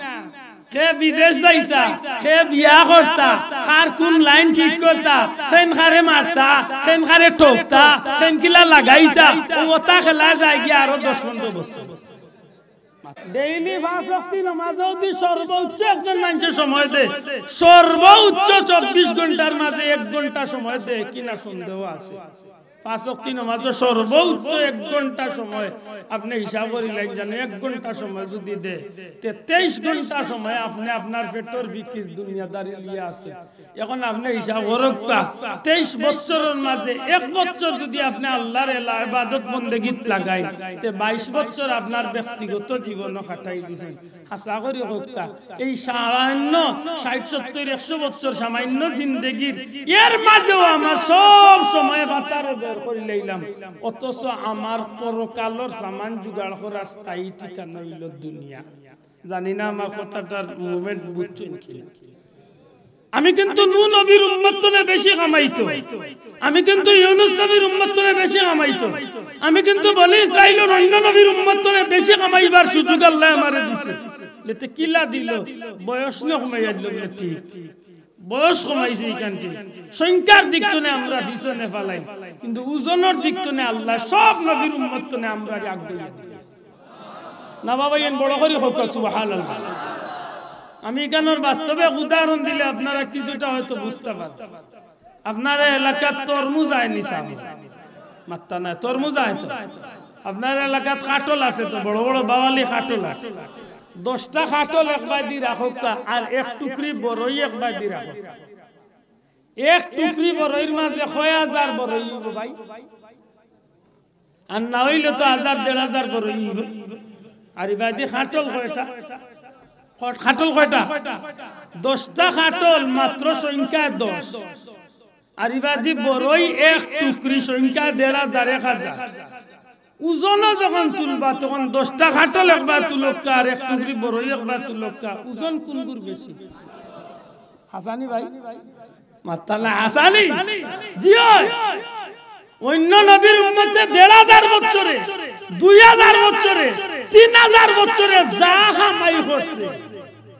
কে বিদেশ যাইতা, কে বিয়া করতা, কার কুন লাইন ঠিক করতা, কেন কারে মারতা, কেন কারে ঠকতা, কেন কিলা লাগাইতা, অউ অতা খেলা যায়গি আরো দশ পনরো বছর। ডেইলি পাঁচ ওয়াক্তি নামাজো যুদি সর্বোচ্চ একজন মানষে সময় দে, সর্বোচ্চ চব্বিশ ঘন্টার মাঝে এক ঘন্টা সময় দে কিনা সন্দেহ আছে। পাঁচ ওয়াক্তি নামাজো সর্বোচ্চ এক ঘন্টা সময় আপনে হিসাব করিলাইন, জানো, এক ঘন্টা সময় যুদি দে, তে তেইশ ঘন্টা সময় আপনে আপনার পেটর ফিকির দুনিয়াদারি লিয়া আছে। এখন আপনে হিসাব করউক্কা, তেইশ বছরর মাঝে এক বছর যুদি আপনে আল্লার এলা-, ইবাদত বন্দেগিত লাগাইন, তে বাইশ বছর আপনার ব্যক্তিগত জীবনো কাটাই দিছইন। হাছা করি কউক্কা, এই সামান্য ষাইট, সত্তইর, একশো বছর সামান্য জিন্দেগির, এর মাঝেও আমার সব সময় ফাতার করিলাইলাম, অথচ আমার পরকালর সামান জোগাড় করার স্থায়ী ঠিকানা অইলো দুনিয়া। জানি না আমার কথাটার movement বুঝছইন কি না। আমি কিন্তু নূহ নবীর উম্মত তনে বেশি কামাইতো, আমি কিন্তু ইউনুস নবীর উম্মত তনে বেশি কামাইতো, আমি কিন্তু বনি ইসরাইলর অইন্য নবীর উম্মত তনে বেশি কামাইবার সুযোগ আল্লায় আমারে দিছে। লেতে কিলা দিলো? বয়স না কমাইয়া দিলো? বলে, ঠিক, বয়স কমাইছে ইখান ঠিক, সংখ্যার দিক তনে আমরা পিছনে ফালাই, কিন্তু ওজনর দিক তনে আল্লায় সব নবীর উম্মত তনে আমরারে আগুয়াইয়া দিছে। না বাবা, এন বড় করি কউক্কা সুবহানাল্লাহ। আমি ইখানর বাস্তবে এক উদাহরণ দিলে আপনারা কিছুটা হয়তো বুঝতা পারবা। আপনার এলাকাত তরমুজ আয় নি সাব? মাত্তা নায়, তরমুজ আয় তো। আপনার এলাকাত কাঠল আছে তো, বড় বড় বাওয়ালি কাঠল আছে। দশটা কাঠল এক বায়দি রাখউক্কা, আর এক টুকরি বড়ই এক বায়দি রাখউক্কা। এক টুকরি বড়ইর মাঝে কয় হাজার বড়ই অইবো ভাই? আর না অইলে তো হাজার দেড় হাজার বড়ই অইবো। আর ইবাদি কাঠল কয়টা? কট-, কাঠল কয়টা? দশটা কাঠল, মাত্র সংখ্যায় দশ। আর ইবাদি বড়ই এক টুকরি, সংখ্যায় দেড় হাজার, এক হাজার। ওজনও যখন তুলবা, তখন দশটা কাঠল একবার তুলউক্কা আর এক টুকরি বড়ই একবার তুলউক্কা, ওজন কুনগুর বেশি? হাছানি ভাই? মাত্তা নায়, হাছানি? জি অয়। অইন্য নবীর উম্মতে দেড় হাজার বছরে, দুই হাজার বছরে, তিন হাজার বছরে যা কামাই করছে,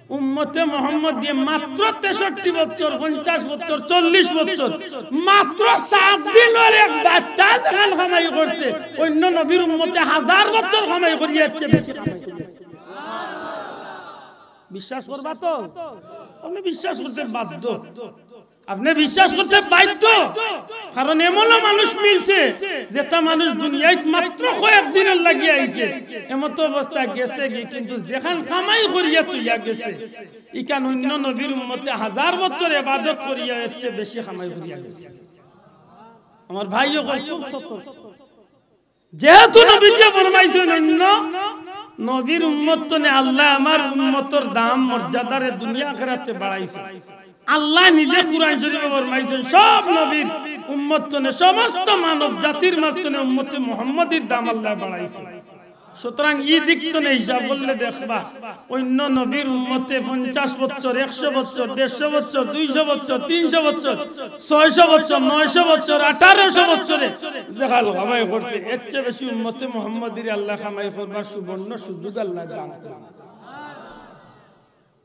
উম্মতে মুহাম্মদীয়ে মাত্র তেষট্টি বছর, পঞ্চাশ বছর, চল্লিশ বছর, মাত্র সাত দিনর এক বাচ্চায় যেখান কামাই করছে, অইন্য নবীর উম্মতে হাজার বছর কামাই করিয়া এর চেয়ে বেশি কামাই করিয়া। বিশ্বাস করবা তো? আপনে বিশ্বাস করতে বাধ্য। আপনে বিশ্বাস করতে বাধ্য, কারণ এমনও মানুষ মিলছে, যেটা মানুষ দুনিয়াত মাত্র কয়েক দিনর লাগি আইছে, এমতো অবস্থায় গেছেগি, কিন্তু যেখান কামাই করিয়া থইয়া গেছে, ইখান অইন্য নবীর উম্মতে হাজার বছর ইবাদত করিয়া এর চেয়ে বেশি কামাই করিয়া গেছে। আমার ভাই অকল, খুব সতর্ক। যেহেতু নবীজিয়ে ফরমাইছইন, অইন্য নবীর উম্মত তনে আল্লায় আমার উম্মতর দাম মর্যাদারে দুনিয়া আখেরাতে বাড়াইছে। আল্লায় নিজে কুরআন শরীফো ফরমাইছইন, সব নবীর উম্মত তনে, সমস্ত মানব জাতির মাঝ তনে উম্মতে মুহাম্মদীর দাম আল্লায় বাড়াইছে। সুতরাং ই দিক তনে হিসাব করলে দেখবা, অইন্য নবীর উম্মতে পঞ্চাশ বছর, একশো বছর, দেড়শো বছর, দুইশো বছর, তিনশো বছর, ছয়শো বছর, নয়শো বছর, আঠারোশো বছরে যেখান কামাই করছে, এর চেয়ে বেশি উম্মতে মুহাম্মদীরে আল্লায় কামাই করবার সুবর্ণ সুযোগ আল্লায় দান করছে।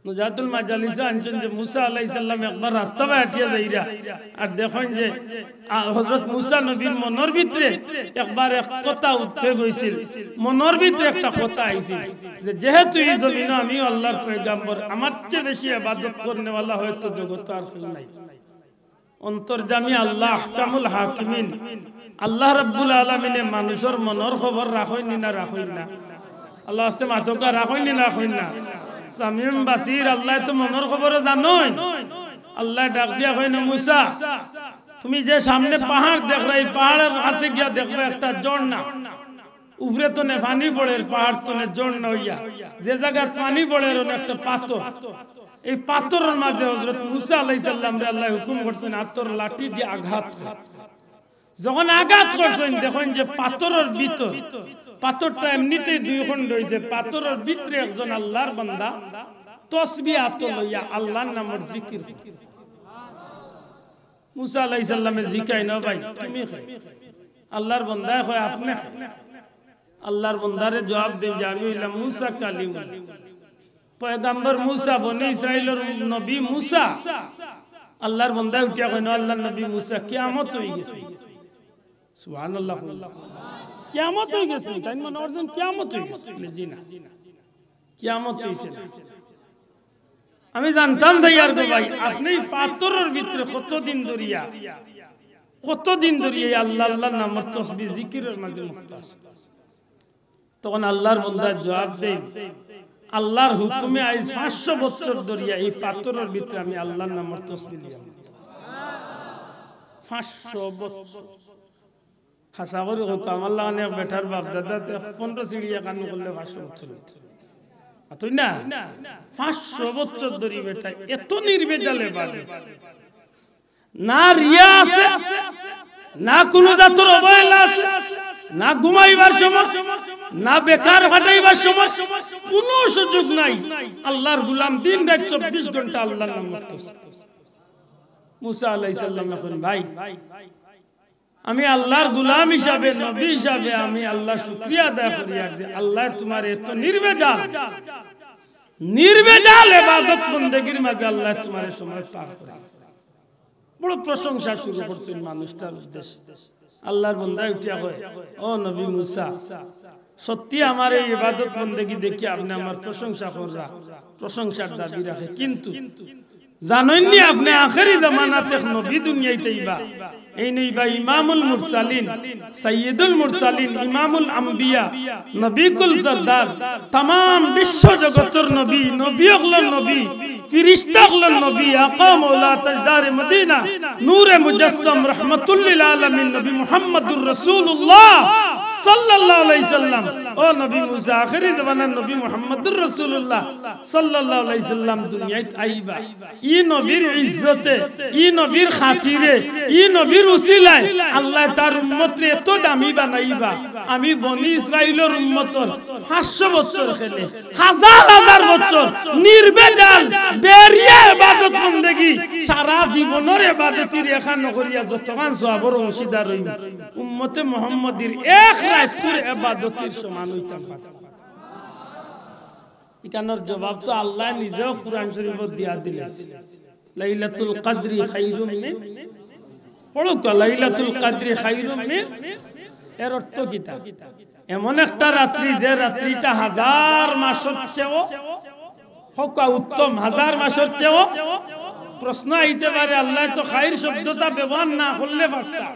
নুজাতুল মাজালিসো আনছইন যে মুসা আলাইহিস সালাম একবার রাস্তা বায় আটিয়া যাইরা, আর দেখইন যে, আ, হযরত মুসা নবীর মনর ভিতরে একবার এক কথা উঠে গেছিল, মনর ভিতরে একটা কথা আইছিল যে, যেহেতু ই জমিনো আমিও আল্লাহর পয়গাম্বর, আমার চেয়ে বেশি ইবাদত করনেওয়ালা হয়তো জগতো আর কেউ নাই। অন্তর্যামী আল্লাহ, আহকামুল হাকিমিন, আল্লাহ রাব্বুল আলামিনে মানুষর মনর খবর রাখইন নি না রাখইন না? আল্লাহ আস্তে মাতউক্কা, রাখইন নি না রাখইন না? সামিউন বাসির, আল্লায় তো মনর খবরও জানইন। আল্লায় ডাক দিয়া কইন, "মুসা, তুমি যে সামনে পাহাড় দেখরায়, ই পাহাড়র কাছে গিয়া দেখবা একটা ঝর্ণা, উপরে তনে পানি পড়ের, পাহাড় তনে ঝর্ণা অইয়া, যে জাগাত পানি পড়ের অনো একটা পাথর, এই পাথরর মাঝে হযরত মুসা আলাইহিস সালামরে আল্লায় হুকুম করছইন আতর লাঠি দিয়া আঘাত কর।" যখন আঘাত করছইন, দেখইন যে পাথরর ভিতর, পাথরটা এমনিতেই দুই খণ্ড অইছে, পাথরর ভিতরে একজন আল্লাহর বান্দা তসবি আতো লইয়া আল্লাহর নামর জিকির করতে। মুসা আলাইহিস সালামে জিকাইন, "ও ভাই, তুমি কে?" আল্লাহর বান্দায় কয়, "আপনে কে?" আল্লাহর বান্দারে জবাব দেইন যে, "আমি অইলাম মুসা কালিমুল্লাহ।" পয়গাম্বর মুসা, বনি ইসরাইলর নবী মুসা। আল্লাহর বান্দায় উঠিয়া কইন, "আল্লাহর নবী মুসা, কিয়ামত অইগেছে।" সুবহানাল্লাহ। কিয়ামত অইগেছে? তাইন মনে করছইন কিয়ামত অইগেছে? বলে, "জি না, কিয়ামত অইছে না।" আমি জানতাম চাইয়ার গো ভাই, আপনে ই পাথরর ভিতরে কতদিন ধরিয়া, কতদিন ধরিয়া ই আল্লাহ, আল্লাহর নামর তসবি জিকিরর মাঝে মুক্ত আছইন। তখন আল্লাহর বান্দায় জবাব দেইন, "আল্লাহর হুকুমে আইজ পাঁচশো বছর ধরিয়া ই পাথরর ভিতরে আমি আল্লাহর নামর তসবি দিয়া।" পাঁচশো বছর। হাছা করি কউক্কা, আমার লাখান এক বেটার বাপ-দাদায় তে পনরো সিঁড়ি একানো করলে পাঁচশো বছর অইতো। অইতো না? পাঁচশো বছর ধরি বেটায় এত নির্ভেজাল ইবাদত। না রিয়া আছে, না কুনু জাতর অবহেলা আছে, না ঘুমাইবার সময়, না বেকার ফাটাইবার সময়, কুনু সুযোগ নাই। আল্লাহর গোলাম দিন রাইত চব্বিশ ঘন্টা আল্লাহর নাম করতেছে। মুসা আলাইহিস সালামে কইন, "ভাই, আমি আল্লাহর গোলাম হিসাবে, নবী হিসাবে আমি আল্লাহর শুকরিয়া আদায় করি, আর যে আল্লাহ তোমার এত নির্ভেজাল, নির্ভেজাল ইবাদত বন্দেগীর মাঝে আল্লাহ তোমার সময় পার করে।" বড় প্রশংসা শুরু করছইন মানুষটার উদ্দেশ্যে। আল্লাহর বন্দায় উঠিয়া কয়, "ও নবী মুসা, সত্যি আমার এই ইবাদত বন্দেগী দেখি আপনে আমার প্রশংসা কররা, প্রশংসার দাবি রাখে, কিন্তু জানইননি আপনে আখেরি জামানাত এক নবী দুনিয়াইত আইবা, এইন অইবা ইমামুল মুরসালিন, সাইয়্যিদুল মুরসালিন, ইমামুল আম্বিয়া, নবী কুল সর্দার, তামাম বিশ্ব জগতর নবী, নবী অকলর নবী, ফিরিস্তা অকলর নবী, আকা মাওলা তাজদারে মদিনা, নূরে মুজাসসাম, রহমাতুল্লিল আলামিন নবী মুহাম্মাদুর রাসূলুল্লাহ সাল্লাল্লাহু আলাইহি সাল্লাম।" ও নবী মুসা, আখেরি জামানার নবী মুহাম্মাদুর রাসূলুল্লাহ সাল্লাল্লাহু আলাইহি সাল্লাম দুনিয়াইত আইবা। ই নবীর ইজ্জতে, ই নবীর খাতিরে, ই নবীর উসিলায় আল্লাহ তার উম্মতরে এত দামি বানাইবা। আমি বনি ইসরাইলর উম্মতর পাঁচশো বছর খেলে, হাজার হাজার বছর নির্ভেজাল, বেরিয়া ইবাদত বন্দেগী, সারা জীবনর ইবাদতির এখান করিয়া যতখান সওয়াবর অংশীদার অইমু, উম্মতে মুহাম্মদীর এক রাইতকুর ইবাদতির সমান অইতাম পারতাম। ইখানর জবাব তো আল্লাহ নিজেও কোরআন শরীফত দিয়া দিলে, "লাইলাতুল কদরি খাইরুম মিন", পড়ুক্কা, "লাইলাতুল কদরি খাইরুম মিন", এর অর্থ কিতা? এমন একটা রাত্রি, যে রাত্রিটা হাজার মাসর চেয়েও, কউক্কা, উত্তম, হাজার মাসর চেয়েও। প্রশ্ন আইতে পারে, আল্লাহ তো খাইর শব্দটা ব্যবহার না করলে পারতা,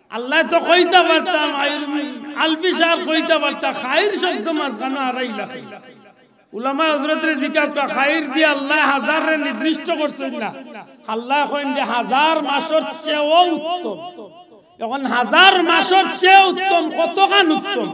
আল্লাহ তো কইতা পারতা, আই-, আলফি শাহর কইতা পারতা, খাইর শব্দ মাঝখানো আরাইলা। উলামা হজরতরে জিকাউক্কা, খাইর দিয়া আল্লাহ হাজাররে নির্দিষ্ট করছইন না, আল্লাহ কইন যে হাজার মাসর চেয়েও উত্তম। এখন হাজার মাসর চেয়ে উত্তম, কতখান উত্তম,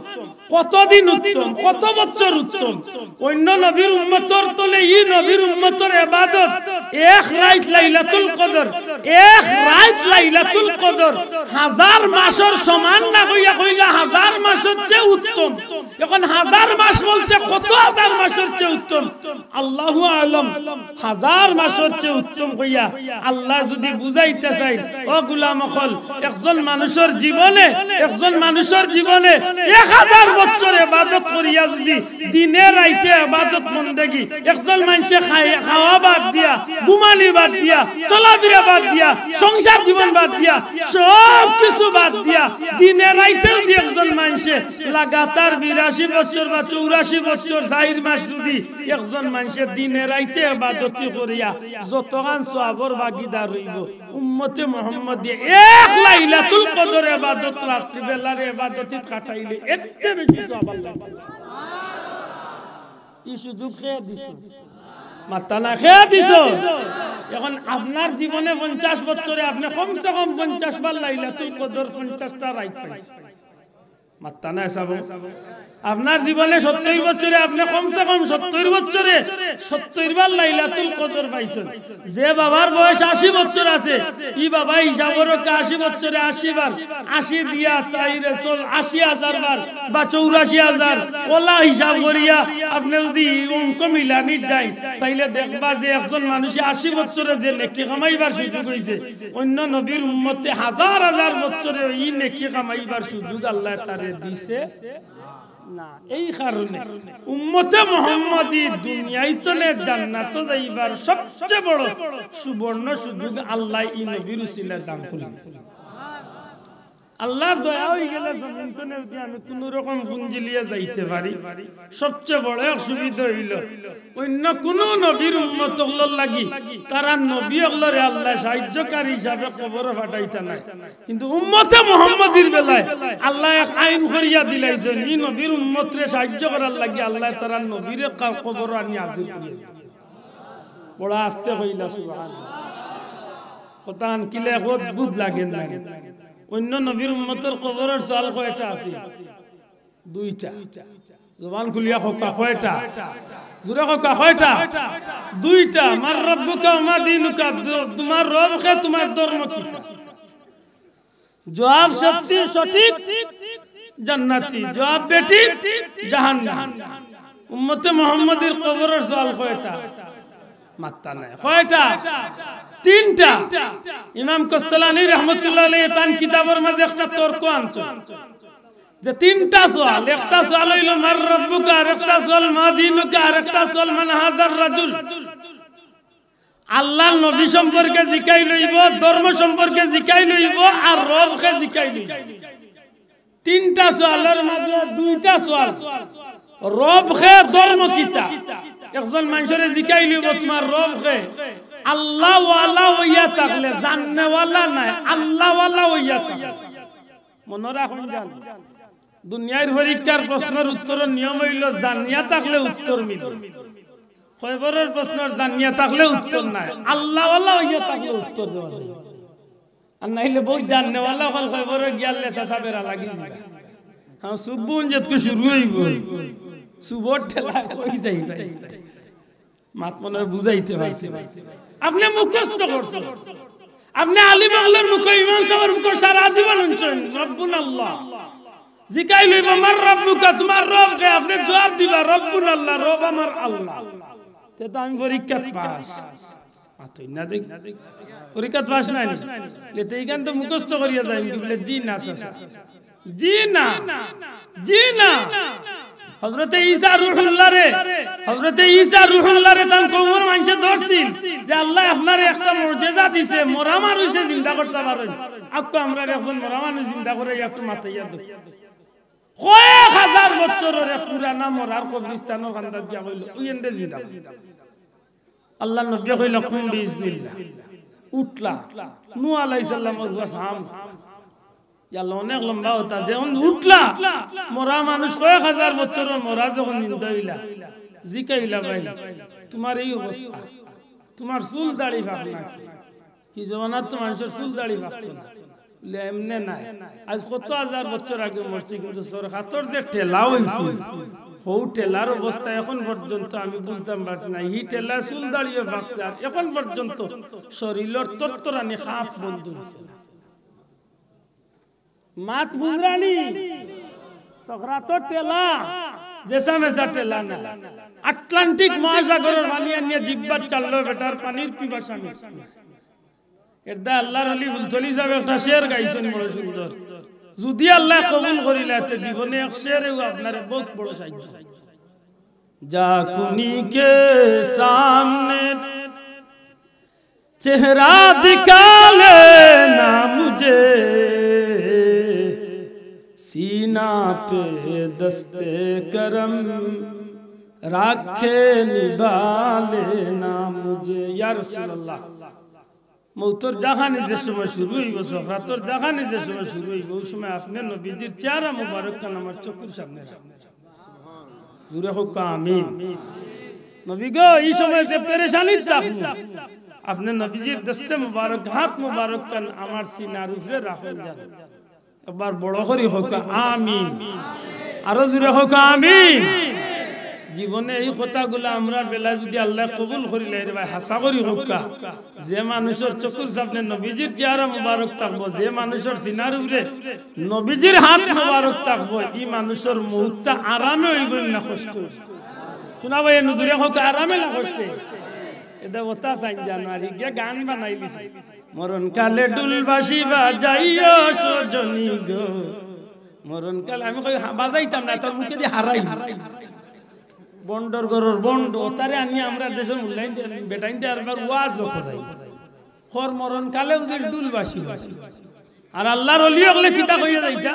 কতদিন উত্তম, কত বছর উত্তম। অন্য নবীর উম্মতর তলে ই নবীর উম্মতর ইবাদত এক রাইত লাইলাতুল কদর, এক রাইত লাইলাতুল কদর হাজার মাসর সমান না কইয়া কইলা হাজার মাসর চেয়ে উত্তম। এখন হাজার মাস বলতে কত হাজার মাসর চেয়ে উত্তম? আল্লাহু আলম, হাজার মাসর চেয়ে উত্তম কইয়া আল্লাহ যদি বুঝাইতা চাইন, ও গোলাম অকল, একজন মানুষর জীবনে, একজন মানুষর জীবনে এক হাজার বছর ইবাদত করিয়া যদি দিনে রাইতে ইবাদত বন্দেগি, একজন মানষে খাই-, খাওয়া বাদ দিয়া, ঘুমানি বাদ দিয়া, চলাফিরা বাদ দিয়া, সংসার জীবন বাদ দিয়া, সব কিছু বাদ দিয়া, দিনে রাইতে যদি একজন মানষে লাগাতার বিরাশি বছর বা চৌরাশি বছর চাইর মাস যদি একজন মানষে দিনে রাইতে ইবাদতি করিয়া যতখান সওয়াবর ভাগিদার অইবো, উম্মতে মুহাম্মদীয়ে এক লাইলাতুল কদর ইবাদত রাত্রি বেলার ইবাদতিত কাটাইলে এর চেয়ে বেশি সওয়াব আল্লাহ। ই সুযোগ কে দিছে? মাত্তা না, কে দিছে? এখন আপনার জীবনে পঞ্চাশ বছরে আপনে কমসে কম পঞ্চাশ বার লাইলাতুল কদর, পঞ্চাশটা রাইত পাইছইন। মাত্তা না, সাব। আপনার জীবনে সত্তইর বছরে আপনে কমসে কম সত্তইর বছরে সত্তইর বার লাইলাতুল কদর পাইছইন। যে বাবার বয়স আশি বছর আছে, ই বাবা হিসাব করো আশি বছরে আশি বার, আশি দিয়া চাইরে চল, আশি হাজার বার বা চৌরাশি হাজার, ওলা হিসাব করিয়া আপনে যদি ই অঙ্ক মিলানিত যাইন, তাইলে দেখবা যে একজন মানষে আশি বছরে যে নেকি কামাইবার সুযোগ অইছে, অন্য নবীর উম্মতে হাজার হাজার বছরে ই নেকি কামাইবার সুযোগ আল্লাহ তারে দিছে না। এই কারণে উম্মতে মুহাম্মদী দুনিয়াইত নে জান্নাত যাইবার সবচেয়ে বড় সুবর্ণ সুযোগ আল্লাহ ই নবীর উসিলায় দান করলেন। আল্লাহর দয়া অইগেলে জমিন তনে যদি আমি কুনু রকম পুঞ্জি লইয়া যাইতে পারি, সবচেয়ে বড় এক সুবিধা অইলো, অন্য কুনু নবীর উম্মত অকলর লাগি তারার নবী অকলরে আল্লাহ সাহায্যকারী হিসাবে কবরো পাঠাইতা নায়। কিন্তু উম্মতে মুহাম্মদীর বেলায় আল্লাহ এক আইন করিয়া দিলাইছইন, ই নবীর উম্মতরে সাহায্য করার লাগি আল্লাহ তারার নবীরে কা-, কবরো আনি হাজির করিয়া দিলা। বড় আস্তে কইলা সুবহানাল্লাহ। কথা আনকিলে এক অদ্ভুত লাগে না? অন্য নবীর উম্মতর কবরর সওয়াল কয়টা আছে? দুইটা। জবান খুলিয়া কউক্কা, কয়টা? জোরে কউক্কা, কয়টা? দুইটা। মান রাব্বুকা ওয়া মা দীনুকা, তু-, তোমার রব কে, তোমার ধর্ম কিতা? জবাব সত্যি সঠিক জান্নাতি, জবাব বেঠিক জাহান্নাম। উম্মতে মোহাম্মদীর কবরর সওয়াল কয়টা? মাত্তা নাই। কয়টা? তিনটা। ইমাম কস্তলানী রহমতুল্লাহ আলাইহি তান কিতাবর মাঝে একটা তর্ক আনছইন যে তিনটা সওয়াল। একটা সওয়াল অইলো মান রব্বুকা, আর একটা সওয়াল মা দীনুকা, আর একটা সওয়াল মান হাযার রাজুল। আল্লাহর নবী সম্পর্কে জিকাইল অইবো, ধর্ম সম্পর্কে জিকাইল অইবো, আর রব কে জিকাইল অইবো। তিনটা সওয়ালর মাঝে দুইটা সওয়াল, রব কে, ধর্ম কিতা। একজন মানষরে জিকাইল অইবো, তুমার রব কে? আল্লাহওয়ালা অইয়া থাকলে, জাননেওয়ালা নায়, আল্লাহওয়ালা অইয়া থাকলে। মনো রাখইন যান, দুনিয়ার পরীক্ষার প্রশ্নর উত্তরর নিয়ম অইলো জানিয়া থাকলে উত্তর মিলে, কবরর প্রশ্নর জানিয়া থাকলে উত্তর নায়, আল্লাহওয়ালা অইয়া থাকলে উত্তর দেওয়া যায়। আর নাইলে বউত জাননেওয়ালা অকল কবরো গিয়ালে চাচা বেড়া লাগি যাইবা। হ্যাঁ, সুবুন যেতকু শুরু অইবো, সুবর ঠেলা কই যাইবা। মাত মনে অয় বুঝাইতে পারছি না। আপনে মুখস্থ করছইন, আপনে আলিম অকলর মুখো, ইমাম সাবর মুখো সারা জীবন হুনছইন, রব্বুন আল্লাহ। জিকাইল অইবো, মান রব্বুকা, তুমার রব কে? আপনে জবাব দিবা, রব্বুন আল্লাহ, রব আমার আল্লাহ। তে তো আমি পরীক্ষাত পাস। মাতইন না দেখি। পরীক্ষাত পাস নায় নি? লে তে ইখান তো মুখস্থ করিয়া যাইমু। বুলে, জি না, চাচা। জি না, জি না। হযরতে ঈসা রুহুল্লাহরে, হযরতে ঈসা রুহুল্লাহরে তান কওমর মানষে ধরছিল যে আল্লায় আপনারে একটা মুজেজা দিছে, মরা মানুষে জিন্দা করতা পারইন। আউক্কা আমরারে একজন মরা মানুষ জিন্দা করাইয়া একটু মাতাইয়া দেও। কয়েক হাজার বছরর এক পুরানা মরার কবরস্থানর কান্দাত গিয়া কইলো, ওই এনরে জিন্দা কর। আল্লাহর নবীয়ে কইলা, কুম বিইজনিল্লাহ। উঠলা। নূহ আলাইহিস সালামর পুয়া সাম। ইয়া আল্লাহ, অনেক লম্বা কথা। যখন উঠলা, মরা মানুষ কয়েক হাজার বছরর মরা যখন জিন্দা অইলা, জিকাইলা, ভাই, তুমার এই অবস্থা, তুমার চুল দাড়ি পাক না কে? হি জমানাত তো মানষর চুল দাড়ি পাকতো না। বুলে, এমনে নায়। আইজ কত হাজার বছর আগে মরছি, কিন্তু চরকাতর যে ঠেলা অইছে, হউ ঠেলার অবস্থা এখন পর্যন্ত আমি বুঝতাম পারছি না। হি ঠেলা চুল দাড়িও পাকছে, আর এখন পর্যন্ত শরীলর তরতরানি খাপ বন্ধ অইছে না। মাত বুঝরানি? চরকাতর ঠেলা, যেসা মেসা ঠেলা না। আটলান্টিক মহাসাগরর পানি আনিয়া জিব্বাত চাললো, বেটার পানির পিপাসা মিটছে না। এরদায় আল্লাহর ওলি ফুলতলি সাবে একটা শের গাইছইন, বড় সুন্দর। যুদি আল্লায় কবুল করিলা, তে জীবনে এক শেরেউ আপনারে বউত বড় সাহায্য। যা কুনি কে সামনে চেহারা দিখা লেনা মুঝে, সিনা পে দস্তে করম রাখে নিভা লেনা মুঝে। ইয়া রাসূলুল্লাহ, মউতর জাখানি যে সময় শুরু অইবো, সকরাতর জাখানি যে সময় শুরু অইবো, অউ সময় আপনে নবীজির চেহারা মুবারক খান আমার চকুর সামনে রাখবা। জুরে কউক্কা আমিন। নবী গো, ই সময় যে পেরেশানিত থাকমু, আপনে নবীজির দস্তে মুবারক, হাত মুবারক খান আমার সিনার উপরে রাখইন যান। একবার বড় করি কউক্কা আমিন। আরো জুরে কউক্কা আমিন। জীবনে ই কথাগুলা আমরার বেলায় যুদি আল্লায় কবুল করিলায় রে ভাই, হাছা করি কউক্কা, যে মানষর চকুর সামনে নবীজির চেহারা মুবারক থাকবো, যে মানষর সিনার উপরে নবীজির হাত মুবারক থাকবো, ই মানষর মউতটা আরামে অইবো না কষ্টে? হুনা ভাই, এনু জুরে কউক্কা আরামে না কষ্টে? এরদায় অতা চাইন যান, আর হিগিয়ে গান বানাইলিছে। মরণকালে ঢুল বাঁশি বাজাইও সজনী গো। মরণকালে আমি কই, হা-, বাজাইতাম না, তোর মুখেদি হারাই। ভন্ডর ঘরর ভন্ড, অতারে আনিয়া আমরার দেশর মুল্লাইন্তে, বেটাইন্তে আরবার ওয়াজও করাই। কর মরণকালে উজির ঢুল বাঁশি বাজাই। আর আল্লাহর ওলি অকলে কিতা কইয়া যাইতা?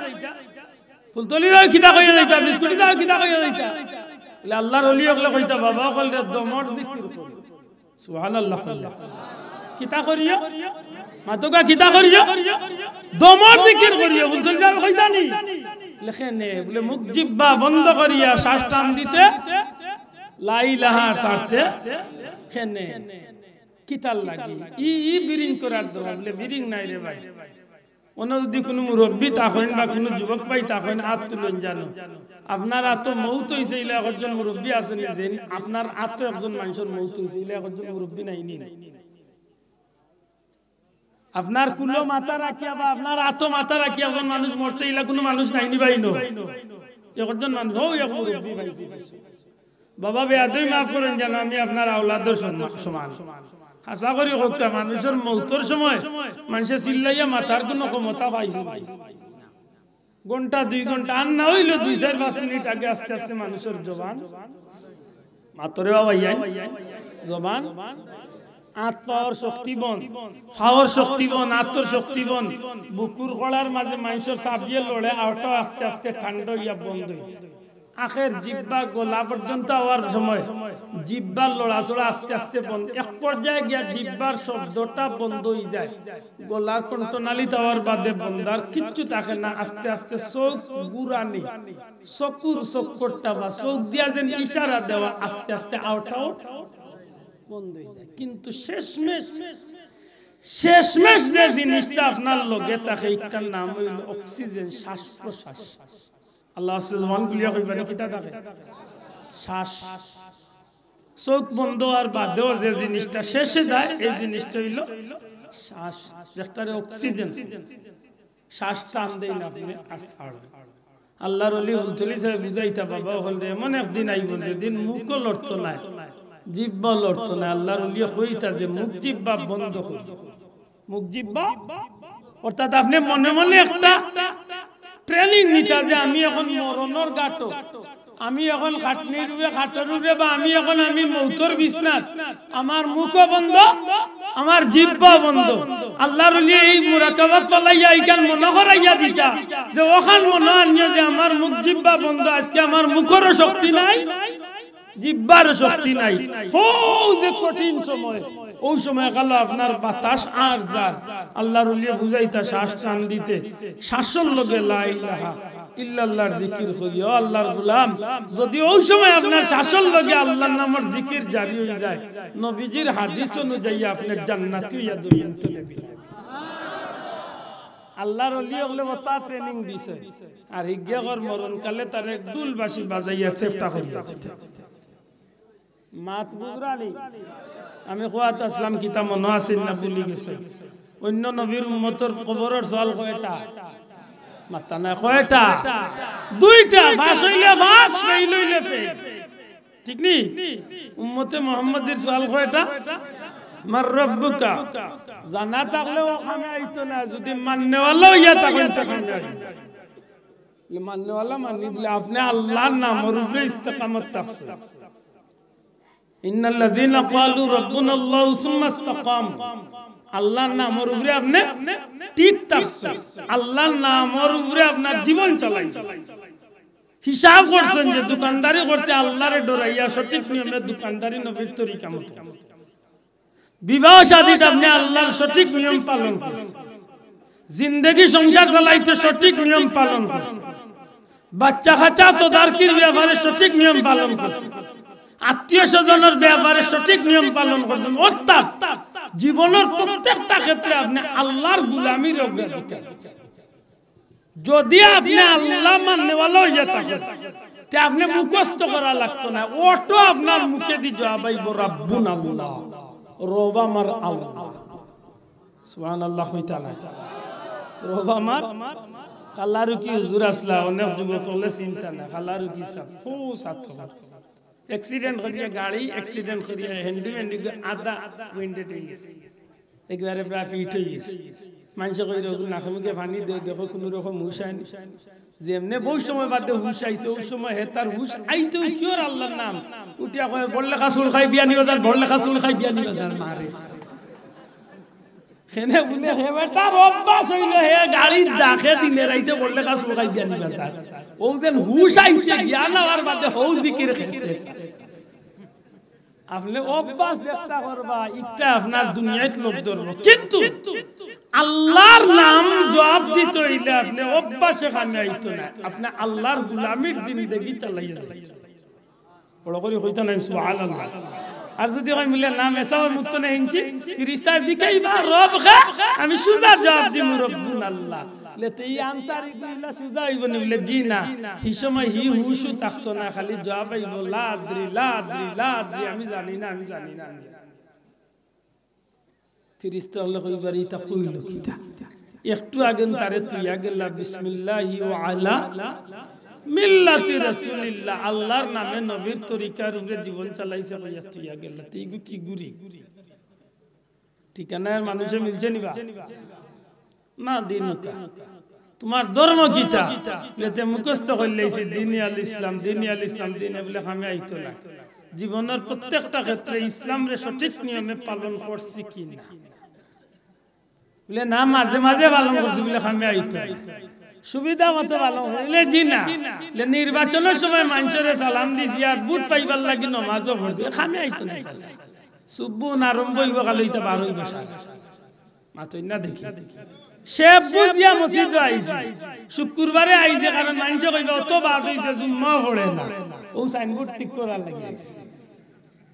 ফুলতলি যাও কিতা কইয়া যাইতা? বিস্কুটি যাও কিতা কইয়া যাইতা? বুলে আল্লাহর ওলি অকলে কইতা, বাবা অকলরে দমর জিকির করিও। সুবহানাল্লাহ কইলা। কিতা করিও? মাতউক্কা, কিতা করিও? দমর জিকির করিও। বুলে, কইতা নি? বুলে কেনে? বুলে মুখ জিব্বা বন্ধ করিয়া শ্বাস টান দিতে, লা ইলাহা ছাড়তে কেনে? কিতার লাগি? ই, ই বিরিং করার দোয়া। বুলে বিরিং নায় রে ভাই। অনো যুদি কুনু মুরব্বি থাকইন বা কুনু যুবক ভাই থাকইন, আত তুলইন যানো। আপনার আতো মউত অইছে, ইলা একজন মুরব্বি আছইন নি, যেইন আপনার আতো একজন মানষর মউত অইছে, ইলা একজন মুরব্বি নাই নি? আপনার কুলো মাথা রাখিয়া বা আপনার আতো মাথা রাখিয়া একজন মানুষ মরছে, ইলা কুনু মানুষ নাইনি ভাই, নু? একজন মানুষ, হউ এক মুরব্বি পাইছি। বাবা বেয়াদবি মাফ করইন জানো, আমি আপনার আওলাদর সম-, সমান। হাছা করি কউক্কা, মানুষর মউতর সময় মানষে চিল্লাইয়া মাতার কুনু ক্ষমতা পাইছে না। ঘন্টা দুই ঘন্টা, আর না অইলো দুই চাইর পাঁচ মিনিট আগে আস্তে আস্তে মানুষর জবান, মাতরে বাবা ইয়াই, জবান, আত পাওর শক্তি বন্ধ, পাওর শক্তি বন্ধ, আতর শক্তি বন্ধ, বুকুর কড়ার মাঝে মানষর চাবিয়ে লড়ে, আওটাও আস্তে আস্তে ঠান্ডা অইয়া বন্ধ অইযায়। আখের জিব্বা গলা পর্যন্ত আওয়ার সময় জিব্বার লড়াচড়া আস্তে আস্তে বন্ধ, এক পর্যায়ে গিয়া জিব্বার শব্দটা বন্ধ অইযায়, গলার কণ্ঠনালীত আওয়ার বাদে বন্ধ, আর কিচ্ছু থাকে না। আস্তে আস্তে চউখ ঘুরানি, চকুর চক্করটা বা চউখ দিয়া যেন ইশারা দেওয়া, আস্তে আস্তে আওটাও বন্ধ অইযায়। কিন্তু শেষমেশ, শেষমেশ যে জিনিসটা আপনার লগে থাকে, ইটার নাম অইলো অক্সিজেন, শ্বাস প্রশ্বাস। আল্লাহ আছে, জবান খুলিয়া কইবা নি, কিতা থাকে? শ্বাস। চউখ বন্ধ অওয়ার বাদেও যে জিনিসটা শেষে যায়, এই জিনিসটা অইলো শ্বাস, যেটারে অক্সিজেন। শ্বাস টান দেইন আপনে আর ছাড় দেইন। আল্লাহর ওলি ফুলতলি ছাহেব বুঝাইতা, বাবা অকলরে, এমন একদিন আইবো যেদিন মুখও লড়তো নায়, জিব্বাও লড়তো নায়। আল্লাহর ওলিয়ে কইতা যে মুখ জিব্বা বন্ধ করি। মুখ জিব্বা, অর্থাৎ আপনে মনে মনে একটা ট্রেনিং নিতা যে আমি এখন মরণর ঘাটো, আমি এখন খাটনির উপরে, খাটর উপরে, বা আমি এখন আমি মউতর বিছনাত, আমার মুখও বন্ধ, আমার জিব্বাও বন্ধ। আল্লাহর ওলিয়ে এই মুরাকাবাত ফালাইয়া ইখান মনো করাইয়া দিতা যে অখান মনো আনিও যে আমার মুখ জিব্বা বন্ধ, আজকে আমার মুখরও শক্তি নাই, জিব্বার শক্তি নাই। হউ যে কঠিন সময়, অউ সময় কালো আপনার বাতাস আর যার। আল্লাহর ওলিয়ে বুঝাইতা শ্বাস টান দিতে, শ্বাসর লগে লা ইলাহা ইল্লাল্লাহর জিকির করিও। আল্লাহর গোলাম, যদি অউ সময় আপনার শ্বাসর লগে আল্লাহর নামর জিকির জারি অইযায়, নবীজির হাদিস অনুযায়ী আপনে জান্নাতি অইয়া দুনিয়াত বিলায়। আল্লাহর ওলি অকলে বতা ট্রেনিং দিছে। আর হিগিয়ে কর মরণকালে তারে ঢুল বাঁশি বাজাইয়া চেষ্টা করিয়া দিতে। মাত বুঝরা নি? আমি কওয়াত আছলাম, কিতা মনো আছে না ভুলি গেছে? অন্য নবীর উম্মতর কবরর সওয়াল কয়টা? মাত্তা নাই, কয়টা? দুইটা। পাস অইলে পাস, ফেইল অইলে ফেইল। ঠিক নি? উম্মতে মুহাম্মদীর সওয়াল কয়টা? মান রাব্বুকা। জানা থাকলে অউ কামে আইতো না, যদি মাননেওয়ালা অইয়া থাকইন, তে কামে আইবো। মাননেওয়ালা মানি বুলে আপনে আল্লাহর নামর উপরে ইস্তেকামত থাকছইন। ইন্নাল্লাযীনা ক্বালু রাব্বুনাল্লাহু সুম্মা ইসতাকামু। আল্লাহর নামর উপরে আপনে ঠিক থাকছইন, আল্লাহর নামর উপরে আপনার জীবন চালাইছইন। হিসাব করছইন যে দোকানদারি করতে আল্লাহরে ডরাইয়া সঠিক নিয়মে দোকানদারি নবীর তরিকা মতো। বিবাহ শাদীত আপনে আল্লাহর সঠিক নিয়ম পালন করছইন। জিন্দেগি সংসার চালাইতে সঠিক নিয়ম পালন করছইন। বাচ্চা কাচ্চা তদারকির ব্যাপারে সঠিক নিয়ম পালন করছইন। আত্মীয় স্বজনর ব্যাপারে সঠিক নিয়ম পালন করছইন। অর্থাৎ জীবনর প্রত্যেকটা ক্ষেত্রে আপনে আল্লাহর গোলামির অগ্রাধিকার দিছইন। যদি আপনে আল্লাহ মাননেওয়ালা অইয়া থাকইন, তে আপনে মুখস্থ করা লাগতো না, অটো আপনার মুখেদি জবাব আইবো, রাব্বুনাল্লাহ, রব আমার আল্লাহ। সুবহানাল্লাহ কইতা না? রব আমার, কালা রুকি হুজুর আছলা, অনেক যুবক অকলে চিনতা না, কালা রুকি সাব, খুব ছাত্র। অ্যাক্সিডেন্ট করিয়া, গাড়ি অ্যাক্সিডেন্ট করিয়া, হ্যান্ডি ম্যান্ডি আধা উইন্ডেড অইগেছে। একবারে প্রায় ফিট অইগেছে। মানষে কইরা, "নাকে মুখে পানি দেও, দেখো কুনু রকম হুশ আয়নি।" যেমনে বউত সময় বাদে হুশ আইছে, অউ সময় হে তার হুশ আইতেউ কিওর আল্লাহর নাম। উঠিয়া কয়, "বড় লেখা চুল খাই বিয়ানীবাজার, বড় লেখা চুল খাই বিয়ানীবাজার।" মারে। হেনে বুলে হে বেটার অভ্যাস অইলো, হে গাড়ির ডাকে দিনে রাইতে বড় লেখা চুল খাই বিয়ানীবাজার। অউ যেন হুশ আইছে, জ্ঞান আওয়ার বাদে হউ জিকির খাইছে। আপনে অভ্যাস দেখতা করবা, ইটা আপনার দুনিয়াত লগ ধরবো। কিন্তু আল্লাহর নাম জবাব দিতে অইলে আপনে অভ্যাসে কামে আইতো না, আপনে আল্লাহর গোলামির জিন্দেগি চালাইয়া যাইতো। বড় করি কইতা নাই, সুবহানাল্লাহ। আর যদি কই, "মিলে নাম এসাওর মুক্ত নেই ইঞ্চি, ফিরিস্তার দিকে ইবা রব খা, আমি সুজা জবাব দিমু, রব্বুন আল্লাহ।" লে তে ই আনসার ইগুলা সুজা অইবো নি? বুলে, "জি না।" হি সময় হি হুশও থাকতো না, খালি জবাব আইবো, "লা আদ্রি, লা আদ্রি, লা আদ্রি, আমি জানি না, আমি জানি না, আমি জানি না।" ফিরিস্তা অকলে কইবা, "ইতা কইলো কিতা? একটু আগে তারে থইয়া গেলা, বিসমিল্লাহি ওয়া আলা মিল্লাতি রাসূলিল্লাহ, আল্লাহর নামে নবীর তরিকার উপরে জীবন চালাইছে কইয়া থইয়া গেলা। তে ইগু কি গুরি? ঠিকানার মানুষে মিলছে নি বা?" না, দিন কা। তোমার ধর্ম কিতা? বলে, "তে মুখস্থ করিলাইছি, দিনি আল ইসলাম, দিনি আল ইসলাম, দিনে," বলে, "কামে আইতো না।" জীবনের প্রত্যেকটা ক্ষেত্রে ইসলামরে সঠিক নিয়মে পালন করছি কি না? বলে, "না, মাঝে মাঝে পালন করছি," বলে, "কামে আইতো না।" সুবিধা মতো পালন করে, বলে, "জি না।" বলে, "নির্বাচনের সময় মানষরে সালাম দিছি আর ভোট পাইবার লাগি নমাজও পড়ছি, কামে আইতো না।" সুবুন আরম্ভ অইবো, কালো ইতা বার অইবো সারা। মাতইন না দেখি। সে বুঝিয়া মসজিদো আইছে। শুক্রবারে আইছে, কারণ মানষে কইবা, "অত বাদ অইছে, জুম্মাও পড়ে না।" ও সাইনবোর্ড ঠিক করার লাগি আইছে।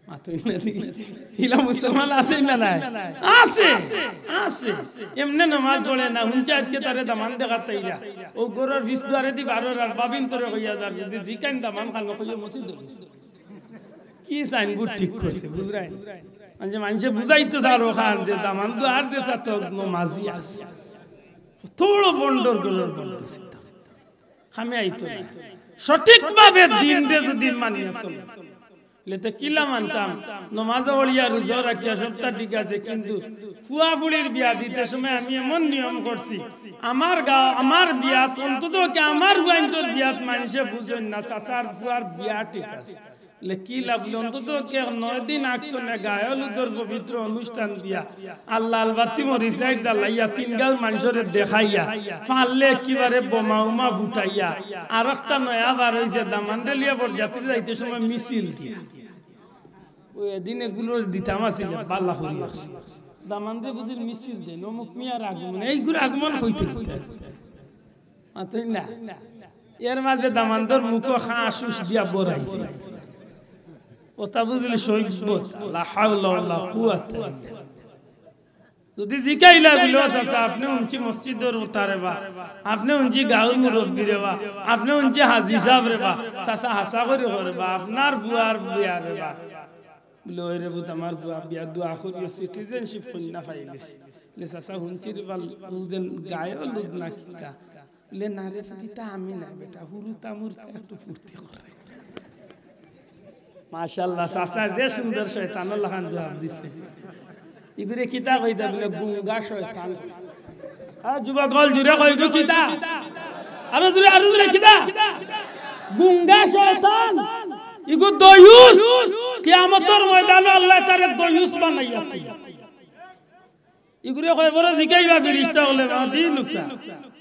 মাতইন না দেখি। ইলা মুসলমান আছে না নাই? আছে, আছে। এমনে নামাজ পড়ে না। হুনছে আজকে তারে দামান দেখাত আইরা। ও ঘরর পিছ দুয়ারেদি বারর আর ভাবিন্তরে কইয়া যার, যদি জিকাইন দামান খান কইয়া মসজিদো গেছে। কি সাইনবোর্ড ঠিক করছে, বুঝরায়? মানে, মানষে বুঝাইতো চার অখান যে দামান দুয়ার যে ছাত্র নমাজি আছে। থোড়ো বন্ডর ঘরর বন্ড চিন্তা। কামে আইতো না। সঠিকভাবে দিনরে যদি মানিয়া চলে, লেতে কিলা মানতাম? নমাজও পড়িয়া, রোজাও রাখিয়া, সবটা ঠিক আছে, কিন্তু ফুয়া ফুড়ির বিয়া দিতে সময় আমি এমন নিয়ম করছি, আমার গাঁও, আমার বিয়াত, অন্তত কি আমার ফুয়াইন্তর বিয়াত মানষে বুঝইন না, চাচার ফুয়ার বিয়া ঠিক আছে। লে কি লাভ? অন্তত কে নয় দিন আগ থনে গায়ে হলুদর পবিত্র অনুষ্ঠান দিয়া, আল্লাহ আলবাতি মরিচাইট জ্বালাইয়া, তিন গাঁওর মানষরে দেখাইয়া, পারলে একেবারে বোমা উমা ফুটাইয়া, আর একটা নয়া বার অইছে, দামান্দরে লইয়া বরযাত্রী যাইতে সময় মিছিল দিয়া। ওই এদিন এগুলোর দিতাম আছিল, বালা করি আছে। দামান্দে বুঝির মিছিল দেন, অমুক মিয়ার আগমন, এইগুর আগমন কইতে কইতে। মাতইন না। এর মাঝে দামান্দর মুখো হাঁস উস দিয়া বড়াই। ওটা বুঝলি সৈবত। লা হাওলা ওয়ালা কুওয়াতা ইল্লা বিল্লাহ। যদি জিকাইলা বলে, "ও চাচা, আপনে হুনছি মসজিদর উতারে বা, আপনে হুনছি গাঁওর মুরব্বী রে বা, আপনে হুনছি হাজি সাহেব রে বা, চাচা হাছা করি করে বা, আপনার ফুয়ার বিয়া রে বা।" বলে, "ওই রে পুত, আমার ফুয়া বিয়া দোয়া করিও, সিটিজেনশিপ কন্যা পাইলিস।" বলে, "চাচা, হুনছি রে বা, বুলদেন গায়ে হলুদ না কিতা?" বলে, "না রে পুত, ইতা আমি না বেটা, হুরুতা মুরুতা একটু ফুর্তি করে।" মাশাআল্লাহ, চাচা যে সুন্দর শয়তানর লাখান জবাব দিছে। ইগুরে কিতা কইতা বলে, গুঙ্গা শয়তান। হ্যাঁ, যুবক অকল জুরে কই গো কিতা? আরো জুরে, আরো জুরে কিতা? গুঙ্গা শয়তান। ইগু দয়ুস। কিয়ামতর ময়দানো আল্লায় তারে দয়ুস বানাইয়া দিবা। ইগুরে কয়বরো জিকাইবা ফিরিস্তা অকলে, "মা দিনুকা,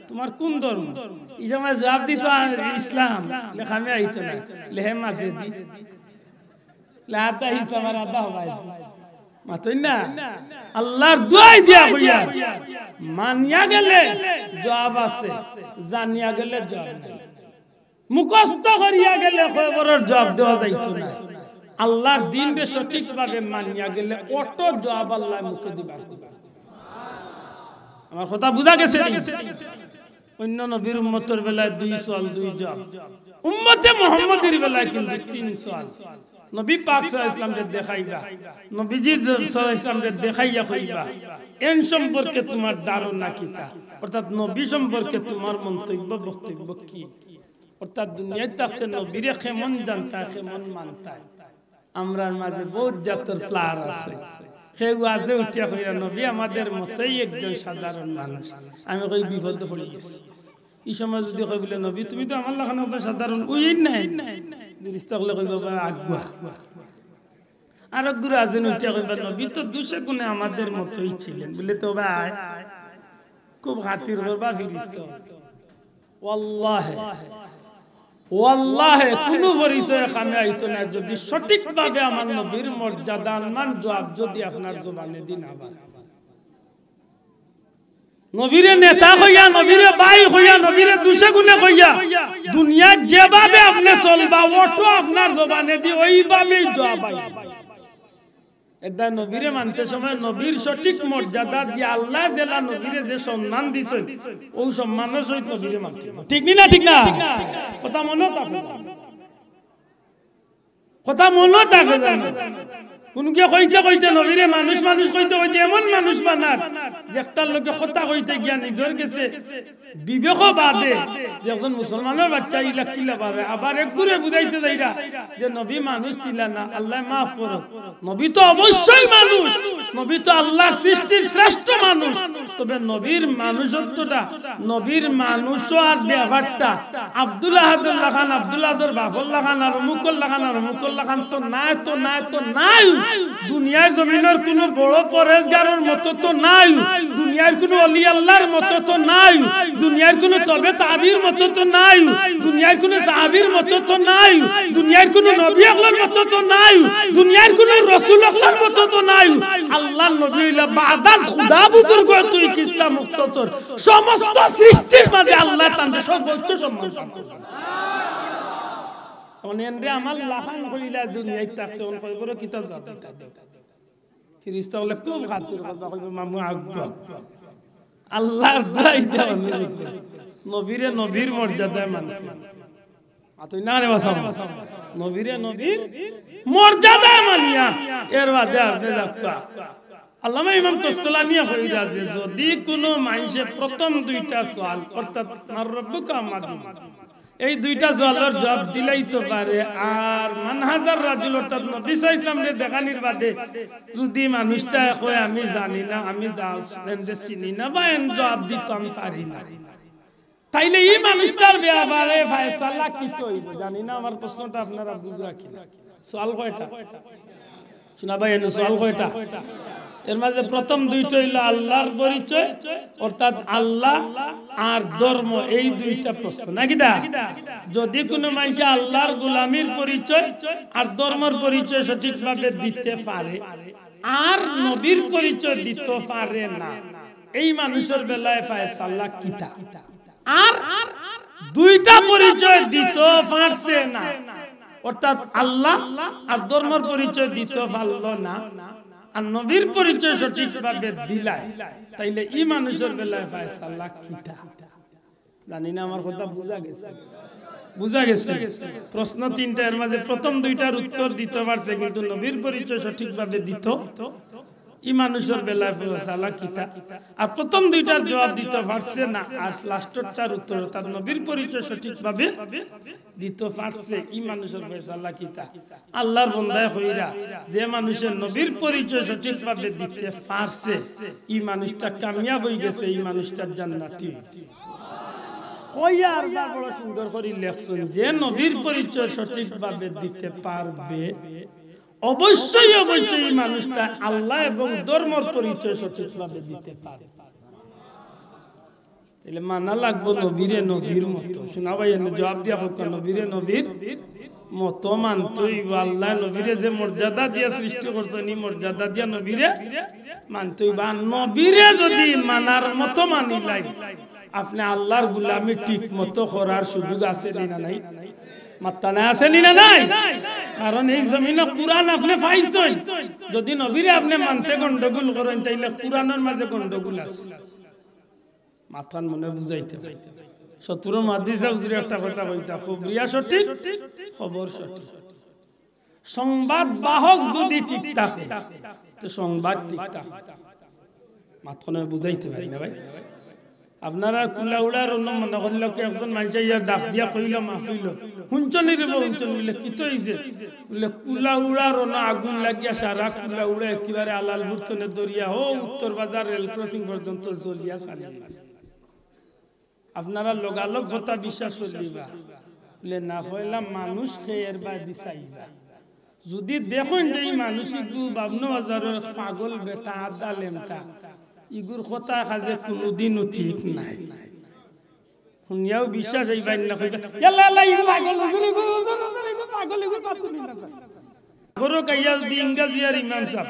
তোমার কোন ধর্ম?" ই সময় জবাব দিতো, "আ, ইসলাম।" লে কামে আইতো না। লে হে মাঝে দি। লে আধা ইসলাম আর আধা হবাই দি। মাতইন না? আল্লাহর দোয়াই দিয়া কইয়ার, মানিয়া গেলে জবাব আছে, জানিয়া গেলে জবাব নাই। মুখস্থ করিয়া গেলে কয়বরর জবাব দেওয়া যাইতো না। আল্লাহর দিনরে সঠিকভাবে মানিয়া গেলে অটো জবাব আল্লায় মুখে দিবা। আমার কথা বুঝা গেছে নি? অন্য নবীর উম্মতর বেলায় দুই সওয়াল, দুই জবাব। উম্মতে মুহাম্মদীর বেলায় কিন্তু তিন সওয়াল। নবী পাক সাল্লাল্লাহু আলাইহি ওয়াসাল্লামরে দেখাইবা, নবীজি সাল্লাল্লাহু আলাইহি ওয়াসাল্লামরে দেখাইয়া কইবা, "এন সম্পর্কে তোমার ধারণা কিতা?" অর্থাৎ নবী সম্পর্কে তোমার মন্তব্য, বক্তব্য কি? অর্থাৎ দুনিয়াত থাকতে নবীরে কেমন জানতায়, কেমন মানতায়? আমরার মাঝে বউত জাতর প্লার আছে। কেউ আজে উঠিয়া কইরা, "নবী আমাদের মতোই একজন সাধারণ মানুষ।" আমি কই, "বিপদো পড়ি গেছি।" ই সময় যদি কই বলে, "নবী, তুমি তো আমার লাখান একজন সাধারণ, ওই নাই।" ফিরিস্তা অকলে কইবা, "বা আগুয়া।" আর এক গুরু আছেন উঠিয়া কইবা, "নবী তো দুষে গুণে আমাদের মতোই ছিলেন।" বলে, "তো ভাই, খুব খাতির করবা ফিরিস্তা।" ওয়াল্লাহে, ওয়াল্লাহে, কুনু পরিচয়ে কামে আইতো না, যদি সঠিকভাবে আমার নবীর মর্যাদা আনমান জবাব যদি আপনার জবানেদি না বার। নবীরে নেতা কইয়া, নবীরে ভাই কইয়া, নবীরে দুষে গুণে কইয়া, দুনিয়াত যেভাবে আপনে চলবা, অটো আপনার জবানেদি ওইভাবেই জবাব আইবো। এরদায় নবীরে মানতে সময় নবীর সঠিক মর্যাদা দিয়া আল্লায় যেলা নবীরে যে সম্মান দিছইন, অউ সম্মানর সহিত নবীরে মানতে অইবো। ঠিক নি না? ঠিক না? কথা মনো থাকে যেন। কথা মনো থাকে যেন। কুনুগিয়ে কইতে কইতে নবীরে মানুষ মানুষ কইতে কইতে এমন মানুষ বানার যে একটার লগে কথা কইতে গিয়া নিজর গেছে বিবেকও বাদে যে একজন মুসলমানর বাইচ্চা ইলা কিলা পারে। আবার এক গুরে বুঝাইতে যাইরা যে নবী মানুষ ছিলা না, আল্লায় মাফ করো, নবী তো অবশ্যই মানুষ, নবী তো আল্লার সৃষ্টির শ্রেষ্ঠ মানুষ। তবে নবীর মানুষত্বটা, নবীর মানুষ অওয়ার ব্যাপারটা আব্দুল আহাদর লাখান, আব্দুল আহাদর বাপর লাখান, আর অমুকর লাখান, আর অমুকর লাখান তো নায়, তো নায়, তো নায়। দুনিয়ার জমিনর কুনু বড় পরেজগারর মতো তো নায়, দুনিয়ার কুনু অলি আল্লার মতো তো নায়, দুনিয়ার কুনু তবে তাবির মতো তো নায়, দুনিয়ার কুনু সাহাবির মতো তো নায়, দুনিয়ার কুনু নবী অকলর মতো তো নায়, দুনিয়ার কুনু রসুল অকলর মতো তো নায়। আল্লার নবী অইলা বাদাজ খুদা বুজুর্গ, তুই কিসসা মুখতসর। সমস্ত সৃষ্টির মাঝে আল্লায় তানরে সর্বোচ্চ সম্মান দান করছইন। অখন এনরে আমার লাখান কইলা দুনিয়াত থাকতে অখন কয়বরে কিতা জবাব দিতা দেও? ফিরিস্তা অকলে খুব খাতির কথা কইবো, মামু আকবর। আল্লার দোয়াই দেওয়া নবীরে নবীর মর্যাদায় মানতে। মাতইন না রে বাসা। নবীরে নবীর মর্যাদায় মানিয়া এর বাদে আপনে যাউক্কা। আল্লামা ইমাম কস্তলানিয়ে কইরা যে যদি কুনু মানষে প্রথম দুইটা সওয়াল অর্থাৎ মান রব্বুকা ওয়া মা দীনুকা, এই দুইটা সওয়ালর জবাব দিলাইতো পারে, আর মান হাযার রাজুল অর্থাৎ নবী সাল্লাল্লাহু আলাইহি ওয়াসাল্লামরে দেখানির বাদে যদি মানুষটায় কয় আমি জানি না, আমি যা-, এনরে চিনি না বা এন জবাব দিতো আমি পারি না, তাইলে ই মানুষটার ব্যাপারে ফয়সালা কিতা অইবো? জানি না, আমার প্রশ্নটা আপনারা বুঝরা কিনা। সওয়াল কয়টা? শুনা ভাই, এনে সওয়াল কয়টা? এর মাঝে প্রথম দুইটা অইলো আল্লার পরিচয়, অর্থাৎ আল্লা আর ধর্ম, এই দুইটা প্রশ্ন, নাকি দা? যদি কুনু মানষে আল্লার গোলামির পরিচয় আর ধর্মর পরিচয় সঠিকভাবে দিতে পারে, আর নবীর পরিচয় দিতে পারে না, এই মানুষর বেলায় ফয়সালা কিতা? আর দুইটা পরিচয় দিতে পারছে না, অর্থাৎ আল্লা আর ধর্মর পরিচয় দিতে পারলো না, আর নবীর পরিচয় সঠিকভাবে দিলায়, তাইলে ই মানুষর বেলায় ফয়সালা কিতা? জানি না, আমার কথা বুঝা গেছে? বুঝা গেছে? প্রশ্ন তিনটা, এর মাঝে প্রথম দুইটার উত্তর দিতে পারছে, কিন্তু নবীর পরিচয় সঠিকভাবে দিত ই মানুষর বেলায় ফয়সালা কিতা? আর প্রথম দুইটার জবাব দিতে পারছে না, আর লাস্টরটার উত্তর, অর্থাৎ নবীর পরিচয় সঠিকভাবে দিতে পারছে, ই মানুষর ফয়সালা কিতা? আল্লার বন্দায় কইরা, যে মানুষে নবীর পরিচয় সঠিকভাবে দিতে পারছে, ই মানুষটা কামিয়াব অইগেছে, ই মানুষটা জান্নাতি অইগেছে। কইয়া আরবার বড় সুন্দর করি লেখছইন, যে নবীর পরিচয় সঠিকভাবে দিতে পারবে, অবশ্যই, অবশ্যই এই মানুষটা আল্লা এবং ধর্মর পরিচয় সঠিকভাবে দিতে পারে। তাইলে মানা লাগবো নবীরে নবীর মতো। শুনা ভাই, এনে জবাব দিয়া কউক্কা, নবীরে নবীর মতো মানতে অইবো। আল্লায় নবীরে যে মর্যাদা দিয়া সৃষ্টি করছইন, ই মর্যাদা দিয়া নবীরে মানতে অইবো। আর নবীরে যদি মানার মতো মানিলাইন, আপনে আল্লার গুলামি ঠিক মতো করার সুযোগ আছে নি না নাই? মাত্তা নাই, আছে নি না নাই? কারণ এই জমিনো কুরআন আপনে পাইছইন। যদি নবীরে আপনে মানতে গন্ডগোল করইন, তাইলে কুরআনর মাঝে গন্ডগোল আছে। মাতখান মনে বুঝাইতে পারি। শত্রু মাদ্রিসা হুজুরে একটা কথা কইতা, খবরিয়া সঠিক, খবর সঠিক। সংবাদ বাহক যদি ঠিক থাকে, তো সংবাদ ঠিক থাকে। মাতখান বুঝাইতে পারি না ভাই। আপনারা কুলাউড়ার অনো মনে করিলা কি একজন মানষে ইয়া ডাক দিয়া কইলো মাহফিলো, "হুনছনি রে বা, হুনছনি?" বলে, "কিতা অইছে?" বলে, "কুলাউড়ার অনো আগুন লাগিয়া সারা কুলাউড়া একেবারে আলালপুর থনে ধরিয়া ও উত্তর বাজার রেল ক্রসিং পর্যন্ত জ্বলিয়া ছালি অইছে।" আপনারা লগালগ কথা বিশ্বাস করিলিবা? বলে, "না, পয়লা মানুষ খেয়ের বাদে চাইবা।" যদি দেখইন যে ই মানুষ ইগু বাবনু বাজারর পাগল বেটা আদা লেমটা, ইগুর কথা কাজে কুনুদিনও ঠিক নাই। হুনিয়াও বিশ্বাস অইবা না, কইবা, "ইয়াল্লা, ইয়াল্লা, ইগু পাগল, ইগু, ইগু, ইগু, ইগু, ইগু পাগল, ইগুর পাতুনি না।" ঘরো গাইয়া যদি ইংরাজিয়ার ইমাম সাব,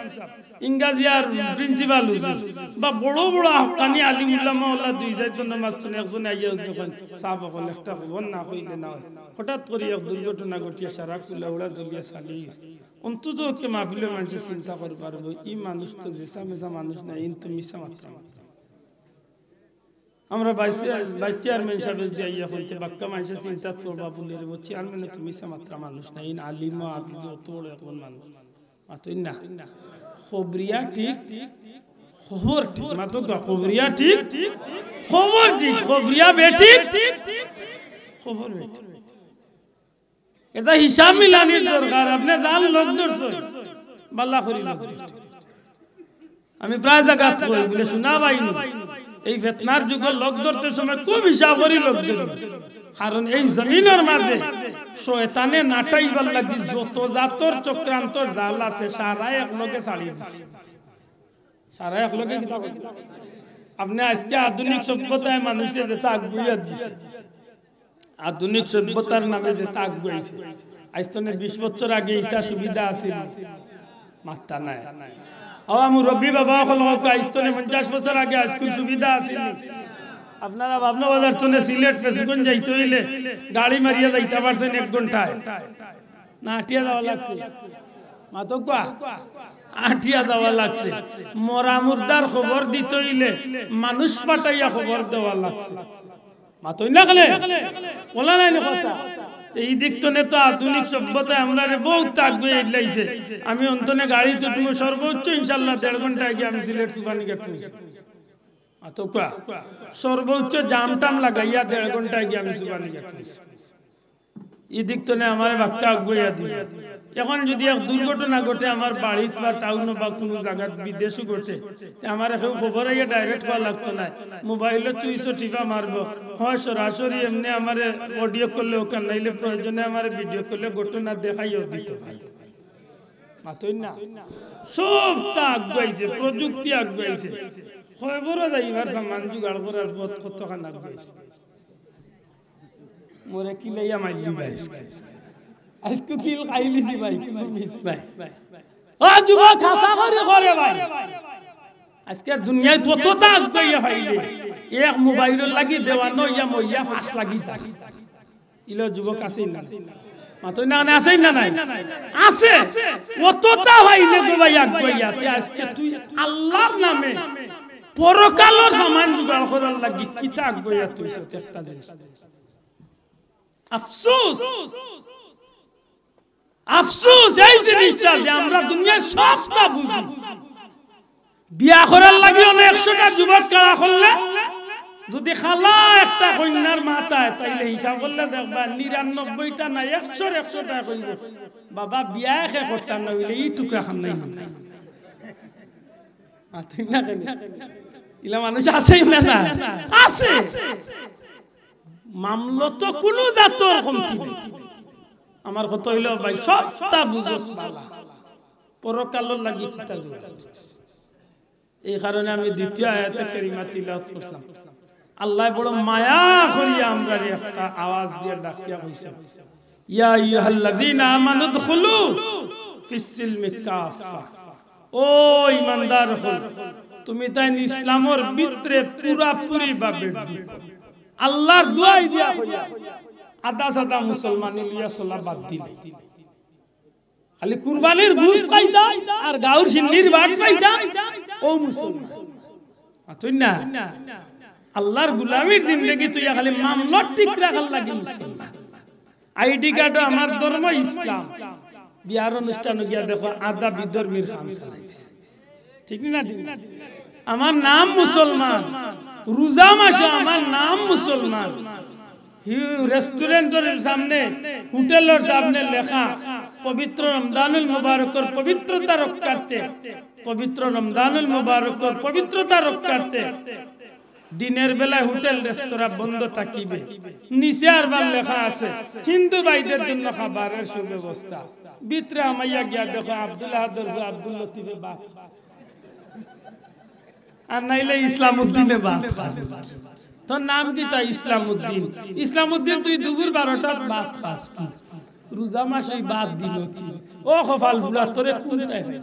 ইংরাজিয়ার প্রিন্সিপাল হুজুর, বা বড় বড় হক্কানি আলিম উলামা ওলা দুই চাইরজন মাস্তুন একজনে আইয়া যদি কইন, "সাব অকল একটা খবর না কইলে না অয়।" হঠাৎ করি এক দুর্ঘটনা ঘটিয়া সারা কুলাউড়া জ্বলিয়া ছালি অইছে। অন্তত কে মাহফিলর মানষে চিন্তা করি পারবো, ই মানুষ তো যেসা মেসা মানুষ না, ইন তো মিছা মাতরা মানুষ। আমরা ভাইস, ভাইস চেয়ারম্যান সাবে যাইয়া কইতে বাক্কা মানষে চিন্তা করবা বলে রে, ও চেয়ারম্যানে তো মিছা মাতরা মানুষ না, ইন আলিম হাফিজ অত বড় একজন মানুষ। মাতইন না। খবরিয়া ঠিক, খবর ঠিক। মাতউক্কা, খবরিয়া ঠিক, খবর ঠিক। খবরিয়া বেঠিক, খবর বেঠিক। এটা হিসাব মিলানির দরকার। আপনে যান লগ ধরছইন, বালা করি লগ ধরছইন। আমি প্রায় জাগাত কই বুলে, "শুনা ভাই, এই ফিতনার যুগো লগ ধরতে সময় খুব হিসাব করি লগ ধরইন।" কারণ এই জমিনর মাঝে শয়তানে নাটাইবার লাগি যত জাতর চক্রান্তর জাল আছে, সারা এক লগে ছাড়ি দিছে। সারা এক লগে কিতা কইছে? আপনে আজকে আধুনিক সভ্যতায় মানুষে যেটা আগুয়াইয়া দিছে, আধুনিক সভ্যতার নামে যেটা আগুয়াইছে, আইজ তনে বিশ বছর আগে ইটা সুবিধা আছিল? মাত্তা নাই। ও মুরব্বী বাবা অকল, আইজ তনে পঞ্চাশ বছর আগে আইজকুর সুবিধা আছিল? আপনারা পাবনা বাজার তনে সিলেট ফেঞ্চুগঞ্জ যাইতে অইলে গাড়ি মারিয়া যাইতা পারছইন এক ঘন্টায়? না, আটিয়া যাওয়া লাগছে? মাতউক্কা, আটিয়া যাওয়া লাগছে। মরা মুর্দার খবর দিতে অইলে মানুষ পাঠাইয়া খবর দেওয়া লাগছে। মাতইন না কেনে? বলা নাই নি কথা? তে ই দিক তনে তো আধুনিক সভ্যতায় আমরারে বউত আগুয়াই দিলাইছে। আমি অন তনে গাড়িত উঠমু, সর্বোচ্চ ইনশাআল্লাহ দেড় ঘন্টায় গিয়া আমি সিলেট সুবহানীঘাট পৌঁছি। মাতউক্কা, সর্বোচ্চ জাম টাম লাগাইয়া দেড় ঘন্টায় গিয়া আমি সুবহানীঘাট পৌঁছি। ই দিক তনে আমারে বাক্কা আগুয়াইয়া দিছে। এখন যদি এক দুর্ঘটনা ঘটে আমার বাড়িত বা টাউনো বা কুনু জাগাত বিদেশো ঘটে, তে আমারে কেউ খবর আইয়া direct কওয়া লাগতো নায়। মোবাইলো সুইচো টিপা মারবো, হয় সরাসরি এমনে আমারে audio করলে অখান, নাইলে প্রয়োজনে আমারে video করলে ঘটনা দেখাইয়াও দিতো পারে। মাতইন না? সবতা আগুয়াইছে, প্রযুক্তি আগুয়াইছে। কয়বরো যাইবার সামান জুগাড় করার পথ কতখান আগুয়াইছে। মোরে কিলাইয়া মারলি ভাই আইজকু। আইজকু কিল খাইলিছি ভাই, কুনু মিস নাই। ও যুবক, হাছা করি কও রে ভাই। আজকের দুনিয়াত তততা আগুয়াইয়া পাইলে এক মোবাইলর লাগি দেওয়ানা অইয়া মরিয়া ফাঁস লাগি যায়। ইলা যুবক আছইন না? মাতইন না, আছইন না নাই? আছে। অততা পাইলে গো ভাই আগুয়াইয়া। তে আজকে তুই আল্লার নামে পরকালর সামান জুগাড় করার লাগি কিতা আগুয়াইয়া তুই একটা জিনিস। আফসোস, আফসোস এই জিনিসটা যে আমরা দুনিয়ার সবটা বুঝি। বিয়া করার লাগি অনে একশোটা যুবক খাড়া করলে, যদি খালা একটা কইন্যার মা থায়, তাইলে হিসাব করলে দেখবা নিরানব্বইটা না, একশোর একশোটা কইবো, "বাবা, বিয়া একে করতাম না অইলে ই টুকরা খান নাই।" মাতইন না কেনে? ইলা মানুষ আছইন না, না? আছে। মামলত কুনু জাতর কমতি নাই। আমার কথা অইলো ভাই, সবটা বুঝস বালা, পরকালর লাগি কিতা জুগাড় করছস? এই কারণে আমি দ্বিতীয় আয়াতে কারিমা তিলাওয়াত করছিলাম। আল্লায় বড় মায়া করিয়া আমরারে একটা আওয়াজ দিয়া ডাকিয়া কইছইন, "ইয়া আইয়ুহাল্লাযীনা আমানু উদখুলু ফিস সিলমি কাফফা।" ও ইমানদার অকল, তুমি তাইন ইসলামর ভিতরে পুরাপুরি ভাবে ঢুকো। আল্লার দুয়াই দিয়া কইয়া, আধা সাদা মুসলমানি লইয়া চলা বাদ দিলে। খালি কুরবানির গোশত খাইতা আর গাউর শিন্নির ভাত খাইতা, ও মুসলমান। মাতইন না? আল্লার গুলামির জিন্দেগি থইয়া খালি মামলত ঠিক রাখার লাগি মুসলমান। আইডি কার্ডো আমার ধর্ম ইসলাম। বিয়ার অনুষ্ঠানো গিয়া দেখো আধা বিধর্মীর কাম চালাইছে। ঠিক না? ঠিক না? আমার নাম মুসলমান, রোজা মাসো আমার নাম মুসলমান। হি-, রেস্টুরেন্টর সামনে, হোটেলর সামনে লেখা, পবিত্র রমজানুল মুবারকর পবিত্রতা রক্ষার্থে, পবিত্র রমজানুল মুবারকর পবিত্রতা রক্ষার্থে দিনের বেলায় হোটেল রেস্তোরাঁ বন্ধ থাকিবে। নিচে আরবার লেখা আছে, হিন্দু ভাইদের জন্য খাবারের সুব্যবস্থা। ভিতরে হামাইয়া গিয়া দেখো আব্দুল আহাদর ফুয়া আব্দুল লতিফে ভাত খায়। আর নাইলে ইসলাম উদ্দিনে ভাত খায়। তোর নাম কিতা? ইসলাম উদ্দিন। ইসলাম উদ্দিন, তুই দুপুর বারোটাত ভাত খাস কি? রোজা মাস অই ভাত দিলো কি? ও কপাল পুড়া, তোরে কোন টাইমে?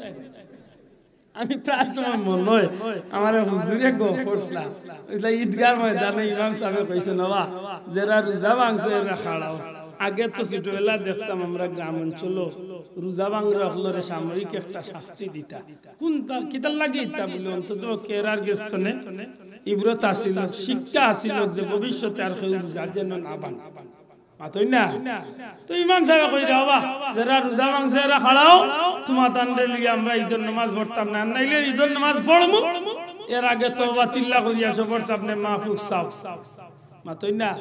আমি প্রায় সময় মনো অয়, আমারে হুজুরে গফ করছিলা। অইলা ঈদগার ময়দানো ইমাম সাবে কইছইন, "বাবা, যেরা রোজা ভাংছো, এরা খাড়াও।" আগে তো ছোটবেলা দেখতাম আমরা গ্রাম অঞ্চলো রোজা ভাংরা অকলরে সাময়িক একটা শাস্তি দিতা। কুনতা, কিতার লাগি ইতা বুলে, অন্তত কেরার গেছ থনে ইবরত আছিল, শিক্ষা আছিল যে ভবিষ্যতে আর কেউ রোজা যেন না ভাঙে। মাতইন না। তো ইমাম সাবে কইরা, "বাবা, যেরা রোজা ভাংছে এরা খাড়াও, তুমাতানরে লইয়া আমরা ইদর নামাজ পড়তাম না, আর নাইলে ইদর নামাজ পড়মু, এর আগে তওবা তিল্লা করিয়া সবর সামনে মাফ চাও।" মাতইন না।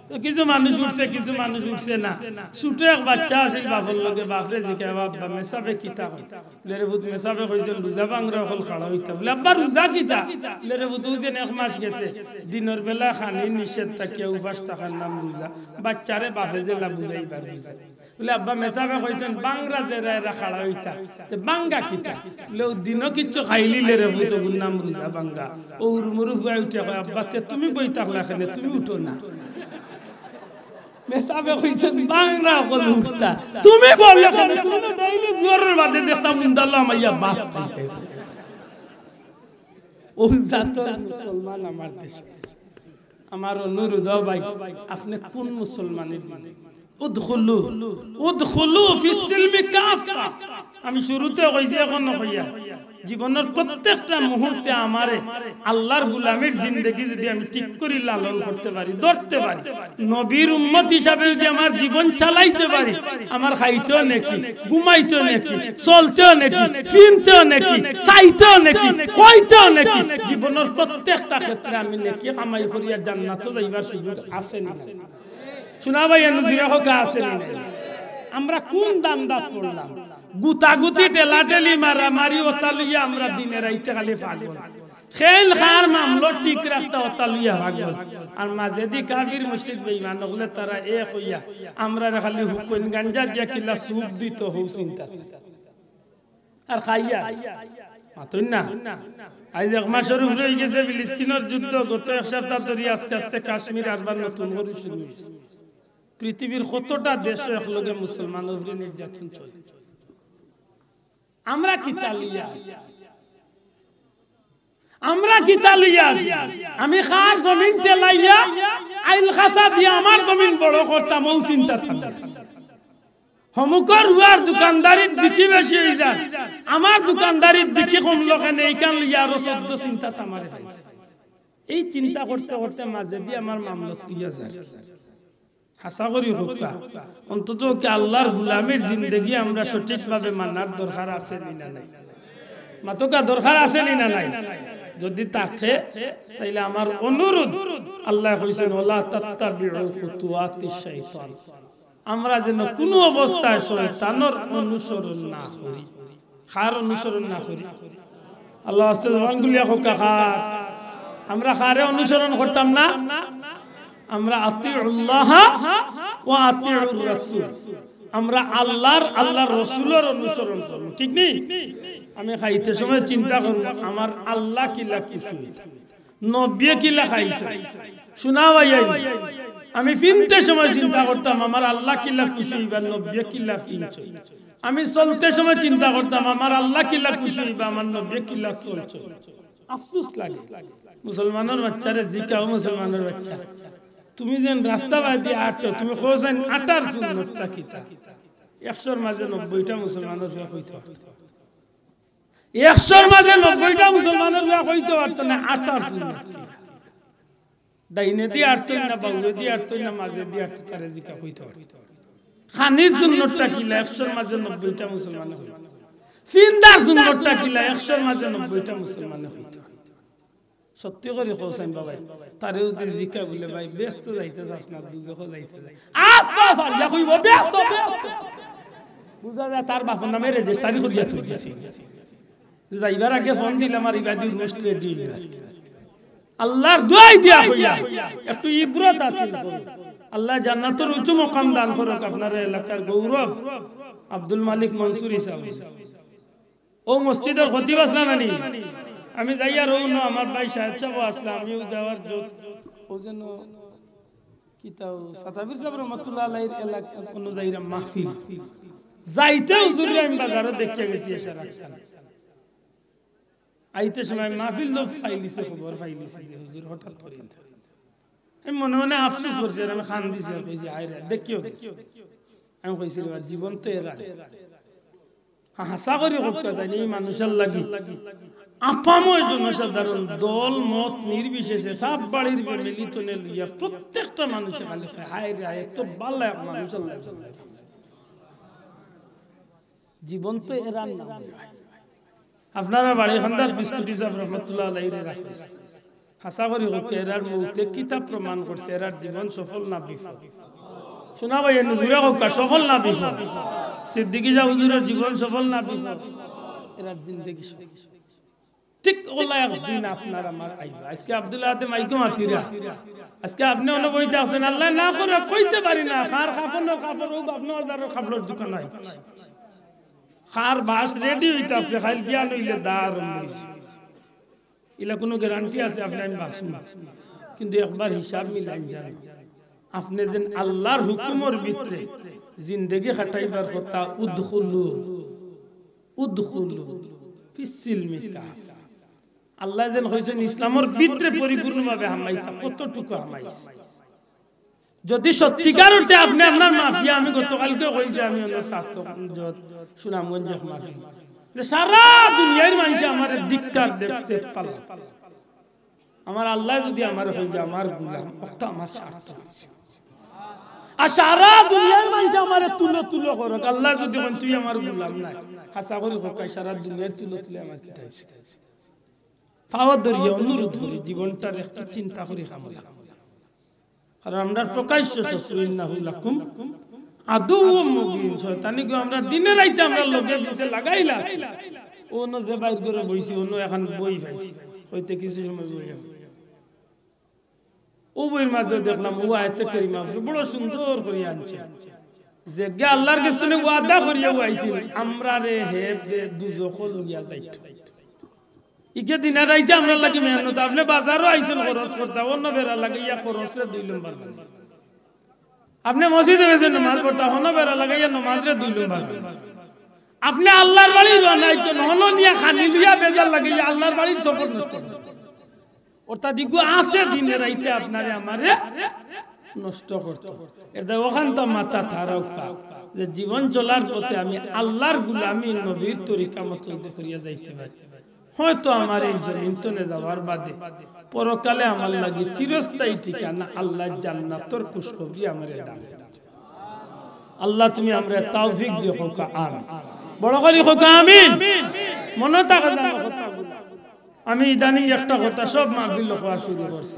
তো কিছু মানুষ উঠছে, কিছু মানুষ উঠছে না। ছুটো এক বাইচ্চা আছিল, বাপর লগে, বাপরে জিকায়, "বাবা, মেসাবে কিতা কইন?" বুলে, "রে পুত, মেসাবে কইছইন রোজা ভাংরা অকল খাড়া অইতা।" বুলে, "আব্বা, রোজা কিতা?" বুলে, "রে পুত, অউ যেন এক মাস গেছে, দিনর বেলা খানি নিষেধ থাকিয়া উপাস থাকার নাম রোজা।" বাইচ্চারে বাপে যেলা বুঝাইবার বুঝায়। বুলে, "আব্বা, মেসাবে কইছইন ভাংরা যেরা এরা খাড়া অইতা, তে ভাঙ্গা কিতা?" বুলে, "অউ দিনো কিচ্ছু খাইলিলে রে পুত, অগুর নাম রোজা ভাঙ্গা। অউ হুরুমুরু পুয়ায় উঠিয়া কয়, 'আব্বা, তে তুমি বই থাকলা কেনে, তুমি উঠো না।'" মেসাবে কইছইন, "ভাংরা অকল উঠতা, তুমি বইলে কেনে? তুমি না ডেইলি জোহরর বাদে দেখতাম উন্দালো আমাইয়া ভাত খাইতে।" অউ জাতর মুসলমান আমার দেশো। আমার অনুরোধ, ও ভাই, আপনে কুন মুসলমানর জিন্দেগি? উদখুলু, উদখুলু ফিস সিলমি কাফফা। আমি শুরুতে কইছি, অখনো কইয়ার, জীবনর প্রত্যেকটা মুহূর্তে আমারে আল্লার গুলামির জিন্দেগি যুদি আমি ঠিক করি লালন করতে পারি, ধরতে পারি, নবীর উম্মত হিসাবে যুদি আমার জীবন চালাইতে পারি, আমার খাইতেও নেকি, ঘুমাইতেও নেকি, চলতেও নেকি, ফিনতেও নেকি, চাইতেও নেকি, কইতেও নেকি, জীবনর প্রত্যেকটা ক্ষেত্রে আমি নেকি কামাই করিয়া জান্নাতো যাইবার সুযোগ আছে নি? শুনা ভাই, এনু জিরা হকা আছে নি? আমরা কুন ধান্দাত পড়লাম? গুতাগুতি, ঠেলাঠেলি, মারামারি, অতা লইয়া আমরা দিনে রাইতে খালি পাগল। কেইন কার মামলা ঠিক রাখতা, অতা লইয়া পাগল। আর মাজেদি কাফির মুশরিক বেঈমান অকলে তারা এক অইয়া আমরারে খালি হুকুন গাঞ্জা দিয়া কিলা সুখ দিতো, হউ চিন্তা। আর খাইয়া মাতইন না। আইজ এক মাসর উপরে অইগেছে ফিলিস্তিনর যুদ্ধ, গত এক সাপ্তা ধরি আস্তে আস্তে কাশ্মীর আরবার নতুন করি শুরু অইছে। পৃথিবীর কতটা দেশো একলগে মুসলমানর উপরে নির্যাতন চলে। আমরা কিতা লইয়া আছি? আমরা কিতা লইয়া আছি? আমি কার জমিন ঠেলাইয়া আইল খাসা দিয়া আমার জমিন বড় করতাম, অউ চিন্তা থাকবে। হমুকর হুয়ার দোকানদারিত বিকি বেশি অই যার, আমার দোকানদারিত বিকি কমলো কেনে, ইখান লইয়া আরো চৌদ্দ চিন্তা আমারে পাইছে। এই চিন্তা করতে করতে মাজেদি আমার মামলত লইয়া যার। হাছা করি কউক্কা, অন্তত কি আল্লার গুলামির জিন্দেগি আমরা সঠিকভাবে মানার দরকার আছে নি না নাই? মাতউক্কা, দরকার আছে নি না নাই? যুদি থাকে, তাইলে আমার অনুরোধ, আল্লায় কইছইন, "ওয়ালা তাত্তাবিউ খুতুওয়াতিশ শাইতান।" আমরা যেন কুনু অবস্থায় শয়তানর অনুসরণ না করি। কার অনুসরণ না করি? আল্লার ওয়াস্তে জবান খুলিয়া কউক্কা, কার? আমরা কারে অনুসরণ করতাম না? আমরা আতিউল্লাহা ওয়া আতিউর রাসূল। আমরা আল্লার, আল্লার রসুলর অনুসরণ করমু, ঠিক নি? আমি খাইতে সময় চিন্তা করমু, আমার আল্লা কিলা খুশি অইতা, নবীয়ে কিলা খাইছইন। শুনা ভাই, আমি ফিনতে সময় চিন্তা করতাম, আমার আল্লা কিলা খুশি অইবা, নবীয়ে কিলা ফিনছইন। আমি চলতে সময় চিন্তা করতাম, আমার আল্লা কিলা খুশি অইবা, আমার নবীয়ে কিলা চলছইন। আফসোস লাগে। মুসলমানর বাইচ্চারে জিকাও, মুসলমানর বাইচ্চা, তুমি যেন রাস্তা বায়দি আটো, তুমি কও যেন আটার সুন্নতটা কিতা? একশোর মাঝে নব্বইটা মুসলমানর পুয়া কইতো পারতো। একশোর মাঝে নব্বইটা মুসলমানর পুয়া কইতো পারতো না আটার সুন্নত কিতা। ডাইনেদি আটতো না, বাউয়েদি আটতো না, মাজেদি আটতো, তারে জিকা কইতো পারতো। খানির সুন্নতটা কিলা? একশোর মাঝে নব্বইটা মুসলমানে কইতো। ফিন্দার সুন্নতটা কিলা? একশোর মাঝে নব্বইটা মুসলমানে কইতো। সত্যি করি কও চাইন বাবাই, তারে যুদি জিকা বুলে, "ভাই, বেহেস্তো যাইতে চাস না, দুজখো যাইতে চাস?" আত পা ফাড়িয়া কইবো, "বেহেস্তো, বেহেস্তো।" বুঝা যায় তার বাপর নামে রেজিস্টারি করিয়া থই দিছে। যাইবার আগে ফোন দিলাম আর ইবাদি রোস্ট রেডি অইলো আর কি। আল্লার দোয়াই দিয়া কইয়া, একটু ইবরত হাসিল করো। আল্লায় জান্নাতর উঁচু মকাম দান করউক আপনার এলাকার গৌরব আব্দুল মালিক মনসুরি সাব। অউ মসজিদর খতিব আছলা না নি? আমি যাইয়ার অউ নু আমার ভাই সাহেব সাবও আছলা, আমিও যাওয়ার যত, অউ যেন কিতাও সাতাফির সাব রহমতুল্লাহ আলাইহির এলাকা অনুযায়ী মাহফিল। যাইতে হুজুররে আমি বাজারো দেখিয়া গেছি এশার আগ খান। আইতে সময় মাহফিল তো ফাইলিছে, খবর ফাইলিছে যে হুজুর হঠাৎ করি। আমি মনে মনে আফসোস করছি, আর আমি কান্দিছি, আর কইছি, "হায় রে, দেখিও গেছি।" আমি কইছি, "রে বা, জীবন তো এরা।" হা-, হাছা করি কউক্কা চাইন, ই মানুষর লাগি আপাময় জনসাধারণ, দল মত নির্বিশেষে, সব বাড়ির ফ্যামিলি তনে লইয়া প্রত্যেকটা মানুষে খালি কয়, "হায় রে, এত ভালা এক মানুষ আল্লায় বানাইছে।" জীবন তো এরার না। আপনারা বাড়ি খান্দাত বিস্কুটি সাহেব রহমতুল্লাহ আলাইহিরে রাখইন। হাছা করি কউক্কা, এরার মউতে কিতা প্রমাণ করছে, এরার জীবন সফল না বিফল? শোনা ভাই, এনে জুরে কউক্কা, সফল না বিফল? সিদ্দিকী শাহ হুজুরের জীবন সফল না বিফল? এরার জিন্দেগি সফল। ঠিক অলা একদিন আপনার আমার আইবা। আজকে আব্দুল আহাদে মাইকো মাতিরা। আজকে আপনে অনো বইতা আছইন, আল্লায় না করউক, কইতে পারি না। কার কাফনর কাপড় অউক, আপনে অর্ডারর কাপড়র দোকান আইছে। কার বাঁশ রেডি অইতা আছে, খাইল বিয়া নইলে দা আরম্ভ অইছে। ইলা কুনু গ্যারান্টি আছে আপনে আমি বাঁচমু? কিন্তু একবার হিসাব মিলাইন জানো, আপনে যেন আল্লার হুকুমর ভিতরে জিন্দেগি কাটাইবার কথা, উদখুলু, উদখুলু ফিস সিলমি কাফা। আল্লায় যেন কইছইন ইসলামর ভিতরে পরিপূর্ণভাবে হামাইতা, কতটুকু হামাইছে? যদি সত্যিকার অর্থে আপনে আপনার মাফিয়া, আমি গতকালকে কইছি, আমি অনো ছাত্র, সুনামগঞ্জ এক মাহফিল, যে সারা দুনিয়ার মানষে আমারে ধিক্কার দেখছে পাল্লা, আমার আল্লায় যদি আমারে কইন যে আমার গুলাম, অতা আমার স্বার্থ অইছে। আর সারা দুনিয়ার মানষে আমারে তুলো তুলো করউক, আল্লায় যদি কইন তুই আমার গুলাম নায়, হাছা করি কউক্কা, সারা দুনিয়ার তুলো তুলো আমার কিতা অইছে? পাও ধরিয়া অনুরোধ করি, জীবনটার একটু চিন্তা করি কাম লইন। কারণ আমরার প্রকাশ্য শত্রু, ইন্নাহু লাকুম আদুউম মুবিন। শয়তানে গো আমরার দিনে রাইতে আমরার লগে পিছে লাগাইলা। অনো যে বাইর ঘরো বইছি, অনো একখান বই পাইছি, অইতে কিছু সময় বই আমি। অউ বইর মাঝে দেখলাম, অউ আয়াতে কারিমা বড় সুন্দর করি আনছে। যেগিয়ে আল্লার গেছ থনে ওয়াদা করিয়া আইছিল, আমরারে হে বে-, দুজখো লইয়া যাইতো। ইগিয়ে দিনে রাইতে আমরার লাগি মেহনত। আপনে বাজারো আইছইন খরচ করতা, অনো বেড়া লাগাইয়া খরচরে দুই নম্বর বানাইন। আপনে মসজিদো গেছইন নমাজ পড়তা, অনো বেড়া লাগাইয়া নমাজরে দুই নম্বর বানাইন। আপনে আল্লার বাড়ি রওয়ানা অইছইন, অনো নিয়া খানি লইয়া বেজার লাগাইয়া আল্লার বাড়ির সফর নষ্ট করতা। অর্থাৎ ইগু আছে দিনে রাইতে আপনারে আমারে নষ্ট করতো। এরদায় অখানতা মাথাত রাখউক্কা যে জীবন চলার পথে আমি আল্লার গুলামি নবীর তরিকা মতো যদি করিয়া যাইতে পারি, হয়তো আমার এই জমিন তনে যাওয়ার বাদে পরকালে আমার লাগি চিরস্থায়ী ঠিকানা আল্লায় জান্নাতর খুশখবরি আমারে দান করবা। আল্লাহ, তুমি আমরারে তৌফিক দিও, কউক্কা আমিন। বড় করি কউক্কা আমিন। মনো থাকে যেন কথাগুলা। আমি ইদানিং একটা কথা সব মাহফিলো কওয়া শুরু করছি।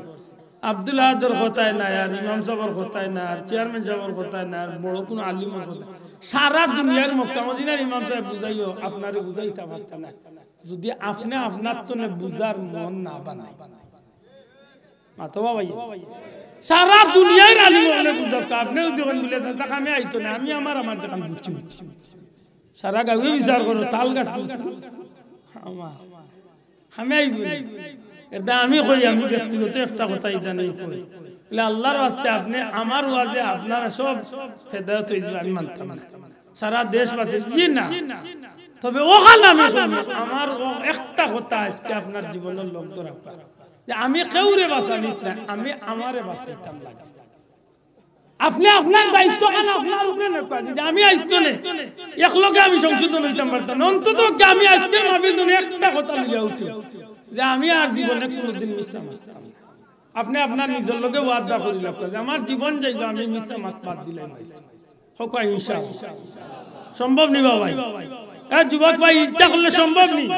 আব্দুল আহাদর কথায় নায়, আর ইমাম সাবর কথায় নায়, আর চেয়ারম্যান সাবর কথায় নায়, আর বড় কুনু আলিমর কথায়। সারা দুনিয়ার মক্কা মদিনার ইমাম সাবে বুঝাইও, আপনারে বুঝাইতা পারতা নায়। যদি আপনে আপনার তনে বুঝার মন না বানাইন, মাতো বা ভাই। সারা দুনিয়ার আলিম অকলে বুঝউক্কা, আপনে যদি কইন বুলে, "চাচা, কামে আইতো না, আমি আমার, আমার যেখান বুঝছি, বুঝছি।" সারা গাউয়ে বিচার করো, তাল গাছ বুঝছি। আমার কামে আইবো না। এরদায় আমি কই, আমি ব্যক্তিগত একটা কথা ইদানিং কই। বলে, "আল্লার ওয়াস্তে আপনে আমার ওয়াজে আপনারা সব হেদায়েত অইযিবা, আমি মানতাম না।" সারা দেশবাসী, জি না। তবে অখান আমি কইমু, আমার অউ একটা কথা আজকে আপনার জীবনর লগ ধরা যে আমি কেউরে বাঁচানিত নায়, আমি আমারে বাঁচাইতাম লাগে। আপনে আপনার দায়িত্বখান আপনার উপরে নেউক্কা। যদি আমি আইজতনে একলগে আমি সংশোধন অইতাম পারতাম না, অন্তত আমি আজকের মাহফিল তনে একটা কথা লইয়া উঠি যে আমি আর জীবনে কুনুদিন মিছা মাততাম না। আপনে আপনার নিজর লগে ওয়াদা করি লাউক্কা যে আমার জীবন যাইবো, আমি মিছা মাত বাদ দিলাইমু আইজ। কউক্কা ইনশাআল্লাহ। সম্ভব নি বা ভাই? এ যুবক ভাই, ইচ্ছা করলে সম্ভব নি?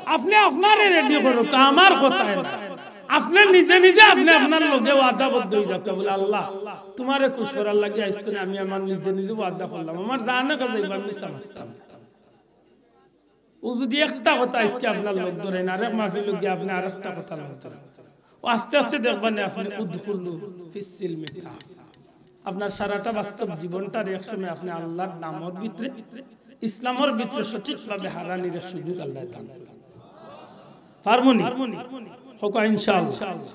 আপনে আপনারে রেডি করউক্কা, আমার কথায় না। আপনে নিজে নিজে আপনে আপনার লগে ওয়াদাবদ্ধ অইযাউক্কা, বলে, "আল্লাহ, তুমারে খুশ করার লাগি আইজতনে আমি আমার নিজে নিজে ওয়াদা করলাম, আমার জানে কাজে ইবার মিছা মাততাম না।" অউ যদি একটা কথা আজকে আপনার লগ ধরেন, আরেক মাহফিলো গিয়া আপনে আরেকটা কথা লগ ধরেন, অউ আস্তে আস্তে দেখবা নে আপনে উদখুলু ফিস সিলমি কাফা। আপনার সারাটা বাস্তব জীবনটারে এক সময় আপনে আল্লার নামর ভিতরে, ইসলামর ভিতরে সঠিকভাবে হারানির এক সুযোগ আল্লায় দান করবা। পারমু নি? কউক্কা ইনশাআল্লাহ।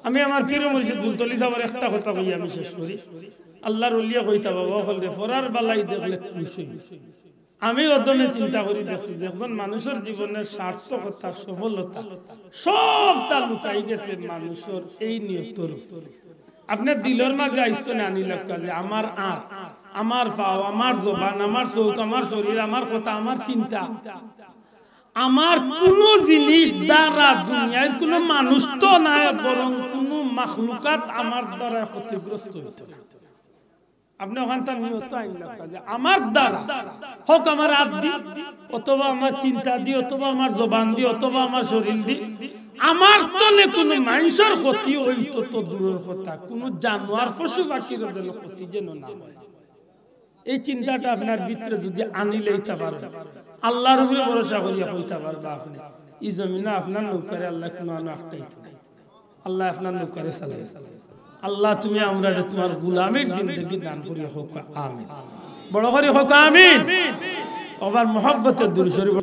আমি আমার পীর মুর্শিদ ফুলতলি সাবর একটা কথা কইয়া আমি শেষ করি। আল্লার ওলিয়ে কইতা, বাবা অকলরে, "পরার ভালাই দেখলে খুশ অই।" আমি অদমে চিন্তা করি দেখছি যে একজন মানুষর জীবনর সার্থকতা, সফলতা, সবতা লুকাই গেছে মানুষর এই নিয়তর উপরে। আপনে দিলর মাঝে আইজতনে আনি লাউক্কা যে আমার আত, আমার পাও, আমার জবান, আমার চউখ, আমার শরীর, আমার কথা, আমার চিন্তা, আমার কুনু জিনিস দ্বারা দুনিয়ার কুনু মানুষ তো নায়, বরং কুনু মাখলুকাত আমার দ্বারা ক্ষতিগ্রস্ত অইতো না। আপনে অখান তান নিয়ত আইন না যে আমার দ্বারা, হউক আমার আত দি, অথবা আমার চিন্তা দি, অথবা আমার জবান দি, অথবা আমার শরীর দি, আমার তনে কুনু মানষর ক্ষতি অইতো তো দূরর কথা, কুনু জানোয়ার পশু পাখির যেন ক্ষতি যেন না অয়। এই চিন্তাটা আপনার ভিতরে যুদি আনিলাইতা পারইন, আল্লার উপরে ভরসা করিয়া কইতা পারবা আপনে, ই জমিনো আপনার নৌকারে আল্লায় কুনু আনো আটকাইতো নায়। আল্লায় আপনার নৌকারে চালাইবা। আল্লাহ, তুমি আমরারে তুমার গুলামির জিন্দেগি দান করিয়া কউক্কা, আমিন। বড় করি কউক্কা, আমিন। আবার মহব্বতে দুরূদ শরীফ